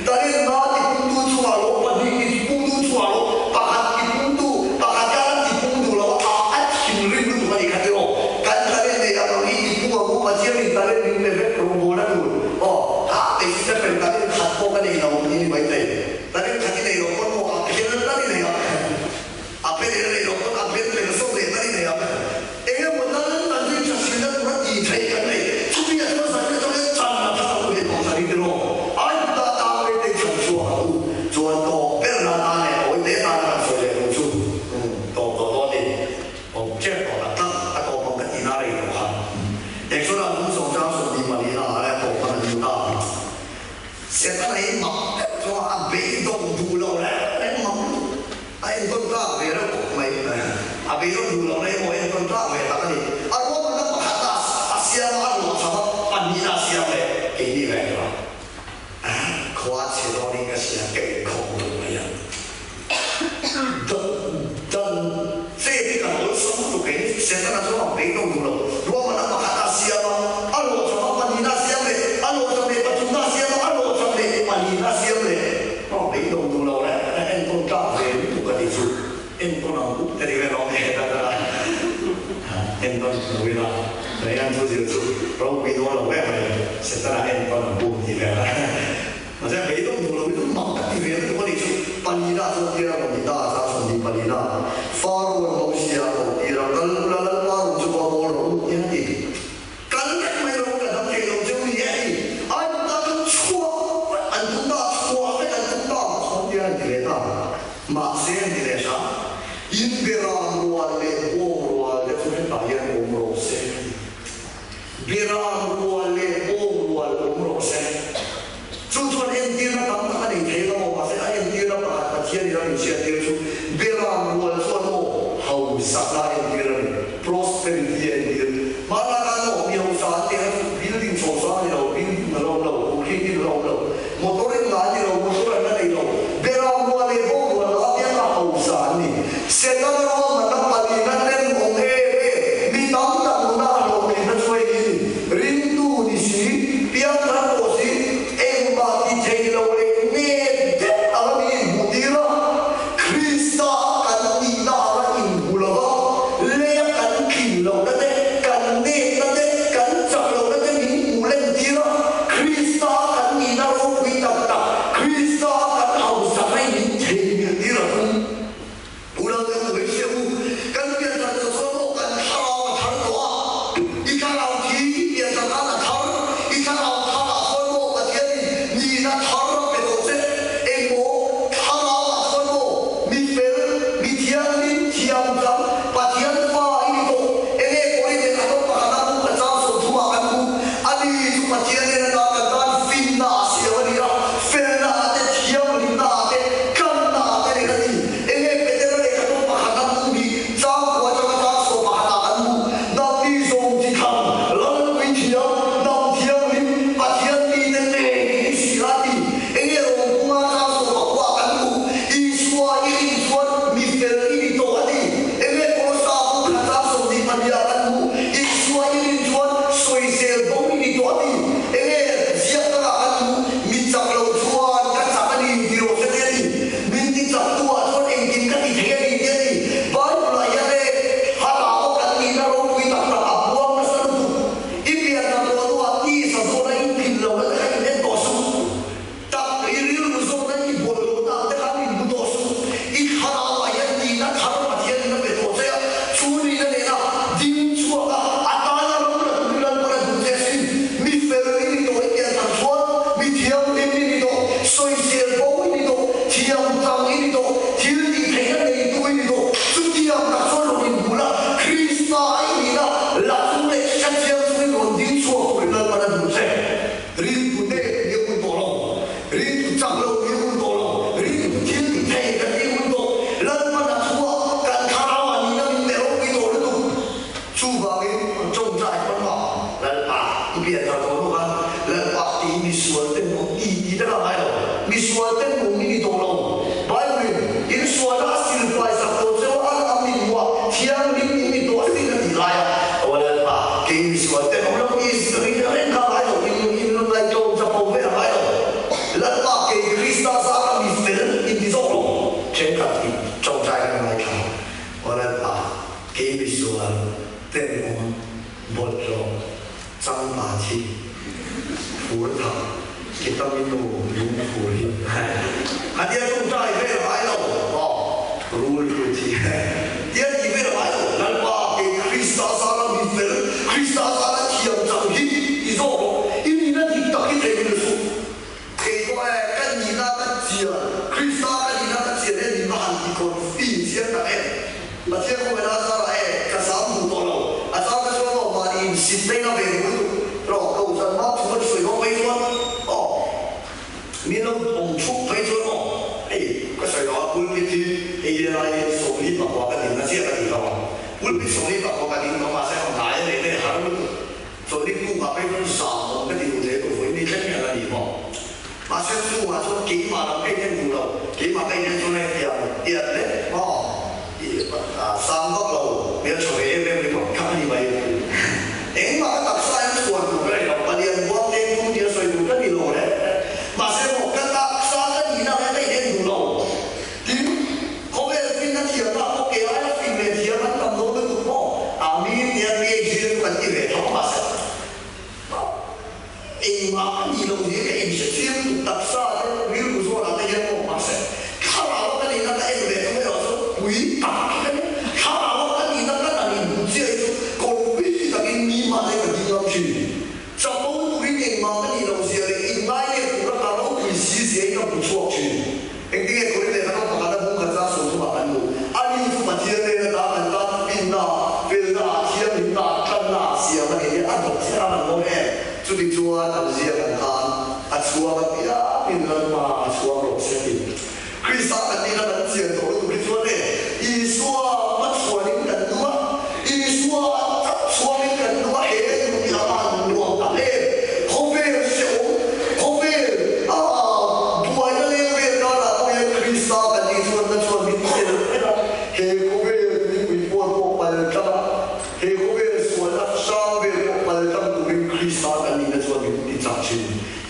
Talenna tipungtu chungah lo pahnih tipungtu chungah lo pakhat tipungtu pakhat hian a tipung duh lo a a thinrim lutuk a nih kha tiraw kan talent nei ang ang hi tipung ang u Pathianin talent min pe vek rawngbawl a tur aw ka kei chu stephen talent khat pawh ka nei lo tih ni maithei talent khat i nei lo pawn maw a phel tal i nei ang a phel i nei lo pawn a phel phel sawm leh tal i nei ang eng emaw tal kan rin tha hrilna tur a tih theih kan nei chumi a chuan zan atang hian chan a tha lo leh tawh thari tiraw ai ta tang mai te chhan chhuak ang u chuan tawp ber nan a leh awi te tan a kan sawi leh lo chu tawp tawh dawn ni awm tep tawh tak tak a tawp ang ka tihna rei tawh kha Exodus bung sawm chang sawmhnih palina ah leh a tawp khan an lut a. Setana hi mak deuh chuan a beidawng duh lo reng reng mak lutuk. A enkawn tlak ve reuh khawp mai. A beidawng duh lo na emaw enkawn tlak ve tak a ni. A ruahmanna pakhatna a siam a, a ruah cham a, pahnihna a siam leh keini ve tura khua chhe dawnin ka hria ka inkhawm duh mai ang. Dan che hi kan awlsam lutuk keini Setana chuan a beidawng duh lo. Ruahmanna pakhatna a siam a, a ruah cham a, pahnihna a siam leh, a ruah cham leh pathumna a siam a, a ruah cham leh palina a siam leh. Aw beidawng duh lo reng reng enkawl tlak ve lutuk a tih chu enkawl ang up te ni vel awm e ta ta enkawl lo ila tunah hian thu zir chu ropui dawn lo em mai Setana enkawl ang up tih vel a mahse beidawng duh lo hi chu mak ka ti ve lutuk a nih chu palina chuan tir a rawn ti ta a chang sawmhnih palina Faro an Mosia a ko tir a kal ula Lalpa rum chu va bawl rawh u tia ti. Kal vek mai rawh ka dam thei lo cheu ni e ti. Ai ta chu chhuak vek an tum ta, chhuah vek an tum ta chhuak tia an ti ve ta. Mahse an ti leh hram. In beram rual leh bawng rual te chu hetah hian awm rawh se a ti. Beram rual leh bawng rual awm rawh se. Chu chuan entirna tam tak a nei thei lo maw? Mahse a entirna pakhat Pathian in a min hriattir chu Beram rual chuan aw hausakna a entir a ni, prosperity a entir. Hmanlai khan aw mi hausa an teh a chu building chho sang a ni lo, building a la awm lo, building in a la awm lo, motor in la a ni lo, motor an la nei lo. Beram rual leh bawng rual la apiang a hausa an ni. Setana ruahmanna palina ten awm em em, mi tam tak nuna a hlawhtlinna chu hei hi ni. Ringtu ni si, piangthar pawh si, engmah ti thei lo leh nep deuh anga min inhmuh tir a, Krista kan nihna anga inhmu lo va. Sualna a silfai sak tawh cheu a, a min hmuh a, thianghlim in ni tawh asin a ti lai a. Aw Lalpa, kei mi sual te awm lo i ring reng kha ngai lo, in in ngaihtlawm chapo ve a ngai lo. Lalpa, kei Krista zara mi fel in ti zawk lo. Thenkhat i tawngtai kan ngaithla. Aw Lalpa, kei mi sual tenawm bawlhhlawh changpa thi phur thak kitaminu lungphur hi a tia tawngtai vel a ngai lo. Aw rul hlu thi tia ti vel a ngai lo. Lalpa, kei Krista zara mi fel, Krista zara thiam chang hi i zawk rawh. I nihna dik tak hi thei min suh. Kei pawh e, ka nihna ka chian, Krista ka nihna ka chian e nin va han ti confi chiang tak em. Pathian khawngaihna a zarah e, ka zam duh tawh lo. A chang ka chuan aw, mahni insit daih na ve duh lutuk rawh, ko chan hma thu ka sawi dawn phei chuan aw, min lo awm thup phei chuan aw, hei ka sawi lo a, pulpit hi hei hi lai hi 45 ka dinna chiah ka ti lo a, pulpit 45 ka ding tawh mahse a hnai a nei mai har lutuk. Chawlhni kungah phei chuan zam awm ka ti duh hle tawh vawiin ni thleng hian a ni maw? Mahse chungah chuan keimah lam ka inen duh lo, keimah ka inen chuan hetiang tiat leh maw sang vak lo hmel tha ve em em ringawt kha a ni mai. Engmah ka taksa in chhuan tur ka nei lo, palian buang leng tum tia sawi tur ka ni lo le. Mahse maw ka taksa ka nihna ang hian ka inen duh lo. Tin, khawvel finna thiamna pawh kei aia fin leh thiam an tam dawn lutuk maw? Amin tia PhD chu kan ti ve tho mahse engmah a nih loh hi ka inhre chiang lutuk taksa te rilru zawnah te hian maw mahse thlarau a ka nihna ka en ve thung erawh chu pui tak hi ka ni. Thlarau a ka nihna ka dan inhmu chiah hi chu kawrpui takin mi mahse ka ding ngam thin. Chapo turin engmah ka nih loh zia leh inngai leh tura ka ropui si zia hi ka hmu chhuak thin. Engtinge Korin lehkha rawng pakhat a bung khat zar 30 ah kan hmu. Ani chu Pathian nen ata kan tan pinna, felna ah, thianghlimna ah, tlanna ah siam a ni hi a dawt chiah a kan lawm em? Chuti chuan an ziak an khan a chhuang a piangin Lalpa a chhuang rawh se ti. Krista kan nihna kan chian tawh lutuk hi chuan e Isua hmachhuanin kan duh a, Isua chauh chhuangin kan duh a, he nun hi a van nuam tak em? Khawvel hrehawm, khawvel a buaina leng vel karah pawh hian Krista kan nih chuan na chuan min chelh vek a, he khawvel mipui pawn pawh pal tlang a, he khawvel sualna hrang vel pawh pal tlang turin Krista kan nihna chuan min ti chak thin.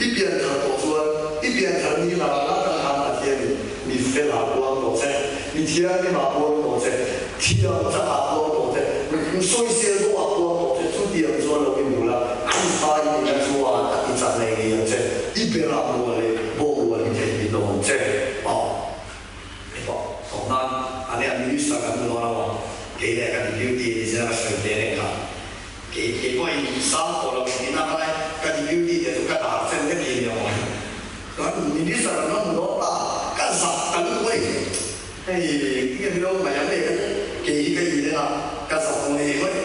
I pian thar tawh chuan i pian thar ni la la kan han Pathianin mi fel ah puang tawh che, mi thianghlim ah puang tawh che, thiam chak ah puang tawh che, sawisel bo ah puang tawh che, chutiang chuan lo i hmu la, Krista i nihna chuan a ti chak ngei ngei ang che, i ber ah mual leh bawk rual i theih ni lo ang che. Aw. Hei pawh thawk nan a nia minister kan hmu dawn lo a, kei leh ka deputy ni zela ka sawi ve reng kha. Kei kei pawh in sang tawh lo tih nak lai ka deputy te chu ka dar chen vek hi nia maw. Kan minister an rawn dawn ta, ka zak ta lutuk a ni. Hei tinge milo mai ang le ka ti, kei hi ka in en a, ka zak ngei mai,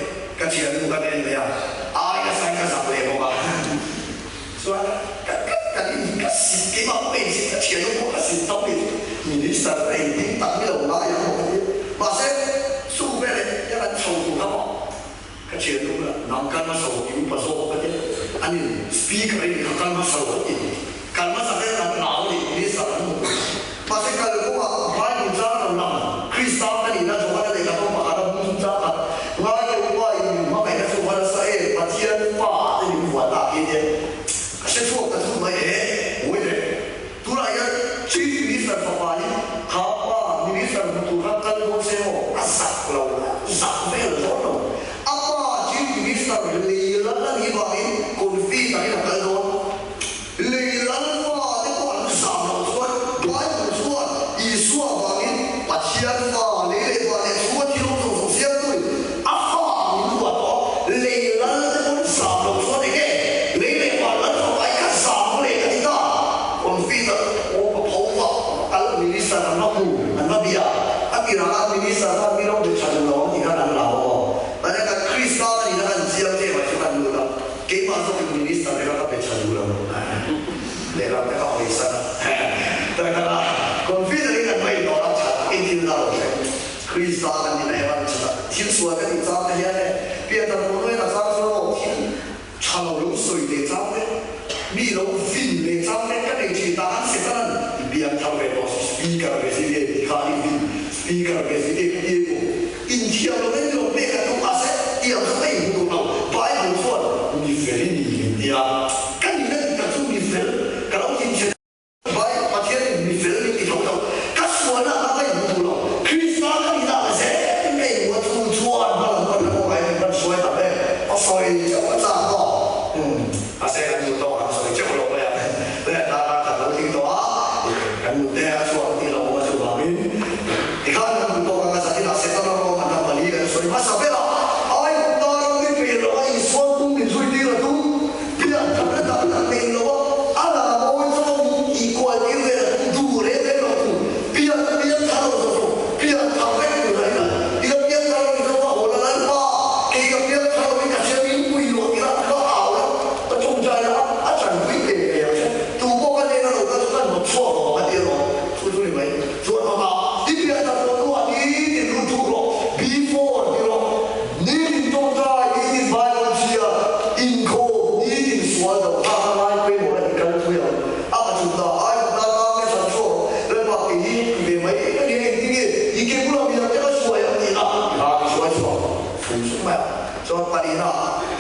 ka thiannu kan en mai a, ai ka sain ka zak leh bawk a. Chuan ka ka kan in ka sit keimah pawh ka insit ka thiannu pawh ka sit tam ni chu minister ka engtin tak milo ngai ang maw ka ti. Mahse chu veleh hian an chho tur kha maw. Ka thiannu bulah nang kal hmasa rawh i upa zawk ka ti a, ani speaker in ka kal hmasa rawh a ti. Kal hmasa vel kan hlau a ni, minister an hmu tur. Mahse kal kawngah Bible chang lo lang, Krista ka nihna Johana lehkha tawng pakhat a bung chung chang khat, ngai te upa in min hmangaihna chu va nasa em, Pathian fa ah te min vuah tak hi tia ka hre chhuak ta thut mai e, ngawi leh. Tunah hian Chief Minister fapa hi kha pa Minister hmu tur khan kal dawn se maw? A zak lo, zak vel dawn lo. A pa Chief Minister lei lal a nih vangin confi takin a kal dawn. Lei lal fa te pawh an zam loh chuan Bible chuan Isua vangin Pathian fa lei leh van leh chhunga thil awm zawng zawng siamtuin a fa min ruah tawh a, lei lal te pawn zam loh chuan eng nge lei leh van lal fapa hi ka zam leh ka ti ta. Confit a awm a pho va kal minister an va hmu an va bia a ti rang a minister khan mi lo be tha duh lo ang tih khan an hlau a aw. Mahse kan Krista ka nihna kan chiang che mai chu kan lut a keimah zawkin minister te kha ka be tha duh lo lehlam te kha hawi san a takah a confit takin kan va indawn a tha takin thil na lo thleng. Krista kan nihna evan tha tak thil sual ka tih chang te hian e pianthar tur hnuaiin a chang chuan aw thil Tha lo lo sawi leh chang te, mi lo vin leh chang te ka nei thin ta an Setanan i biak thar ve tawh si speaker ve si nge ti kha i vin. Speaker ve si ke ka ti ku. Inthiam lo in lo pek a tum mahse tiang chu ka inhmu duh lo. Bible chuan mi fel i ni min ti a, ka nihna dik tak chu mi fel ka lo thinchhe. Bible Pathian in mi fel min ti tho tho. Ka sualna kha ka inhmu duh lo. Krista ka nihna ang zel in ka inhmu a, chu chuan hma lam pan na kawngah hian min van hruai tak em? A sawi chauh a chak maw? Umm. Mahse kan duh tawk ang sawi chauh lo mai ang. Le dar dar khat lo tling tawh a, kan nute a chhuak tih lo awm a chuvangin tikhan kan duh tawk ang a zatin ah Setana rawng an ram pali kan sawi hmasa ber a, ai ta ram mi peih lo a Isuan tum min zui tir a tum, pian that na tak tak nei lo a, a la mawi chawm min tih kual tir vel a tum duh reng reng lo tu, pian pian thar lo zawk zawk, pian thar vek tur a ina, ila pian thar lo ni zawk a haw la Lalpa, kei ka pian thar lo in ka hria min pui lo tih la ka au la, ka tawngtai la a chanpui ve ngei ang che, tu pawh ka nen a lo kal chu ka hnawt chhuak lo ang a ti alawm, chu chu ni mai. Chuan hawtah i pian tak pawh hnuah nitin lut thuk rawh, before ti rawh, nitin tawngtai, nitin Bible chhiar, inkhawm, nitin sual do kha ka ngai pawimawh la ti kal pui ang. A ka chhun ta, ai ka tan tan nge chan chhuak rawh, Lalpa kei hi ti ve mai ka nia engtin nge i ke bulah midang te ka hruai ang tih na kha i hruai chhuak fum suk mai a. Chuan palina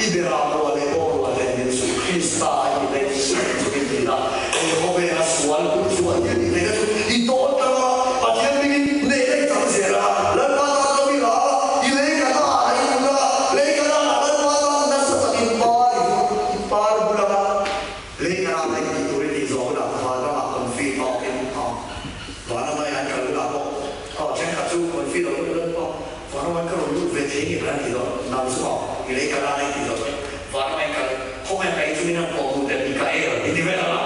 i bera rual leh bawk rual leh min suh Krista a i lei hriat chu i ti na, he khawvela sual hun chu a thil tih theihna chu i tawn tlang a, Pathian hmingin neih daih chang zel a, Lalpa tan ka mi rang a, i lei ka hna ah i hmu tlang a, lei ka hna ah Lalpa tan nasa takin par i vut i par bul ang a, lei ka hna ah i tih tur i tih zawh hunah vanramah confi tawkin a awm. Vanram ai an kal hunah pawh aw thenkhat chu confi lo deuh Lalpa Vanram ai ka rawn lut ve thei nge an ti lo, nang chu aw i lei ka hna ah i tih zawh chuan vanram ai kal khawngaih ka ei chu min han pawh duh teh Mikael i ti vel ang a.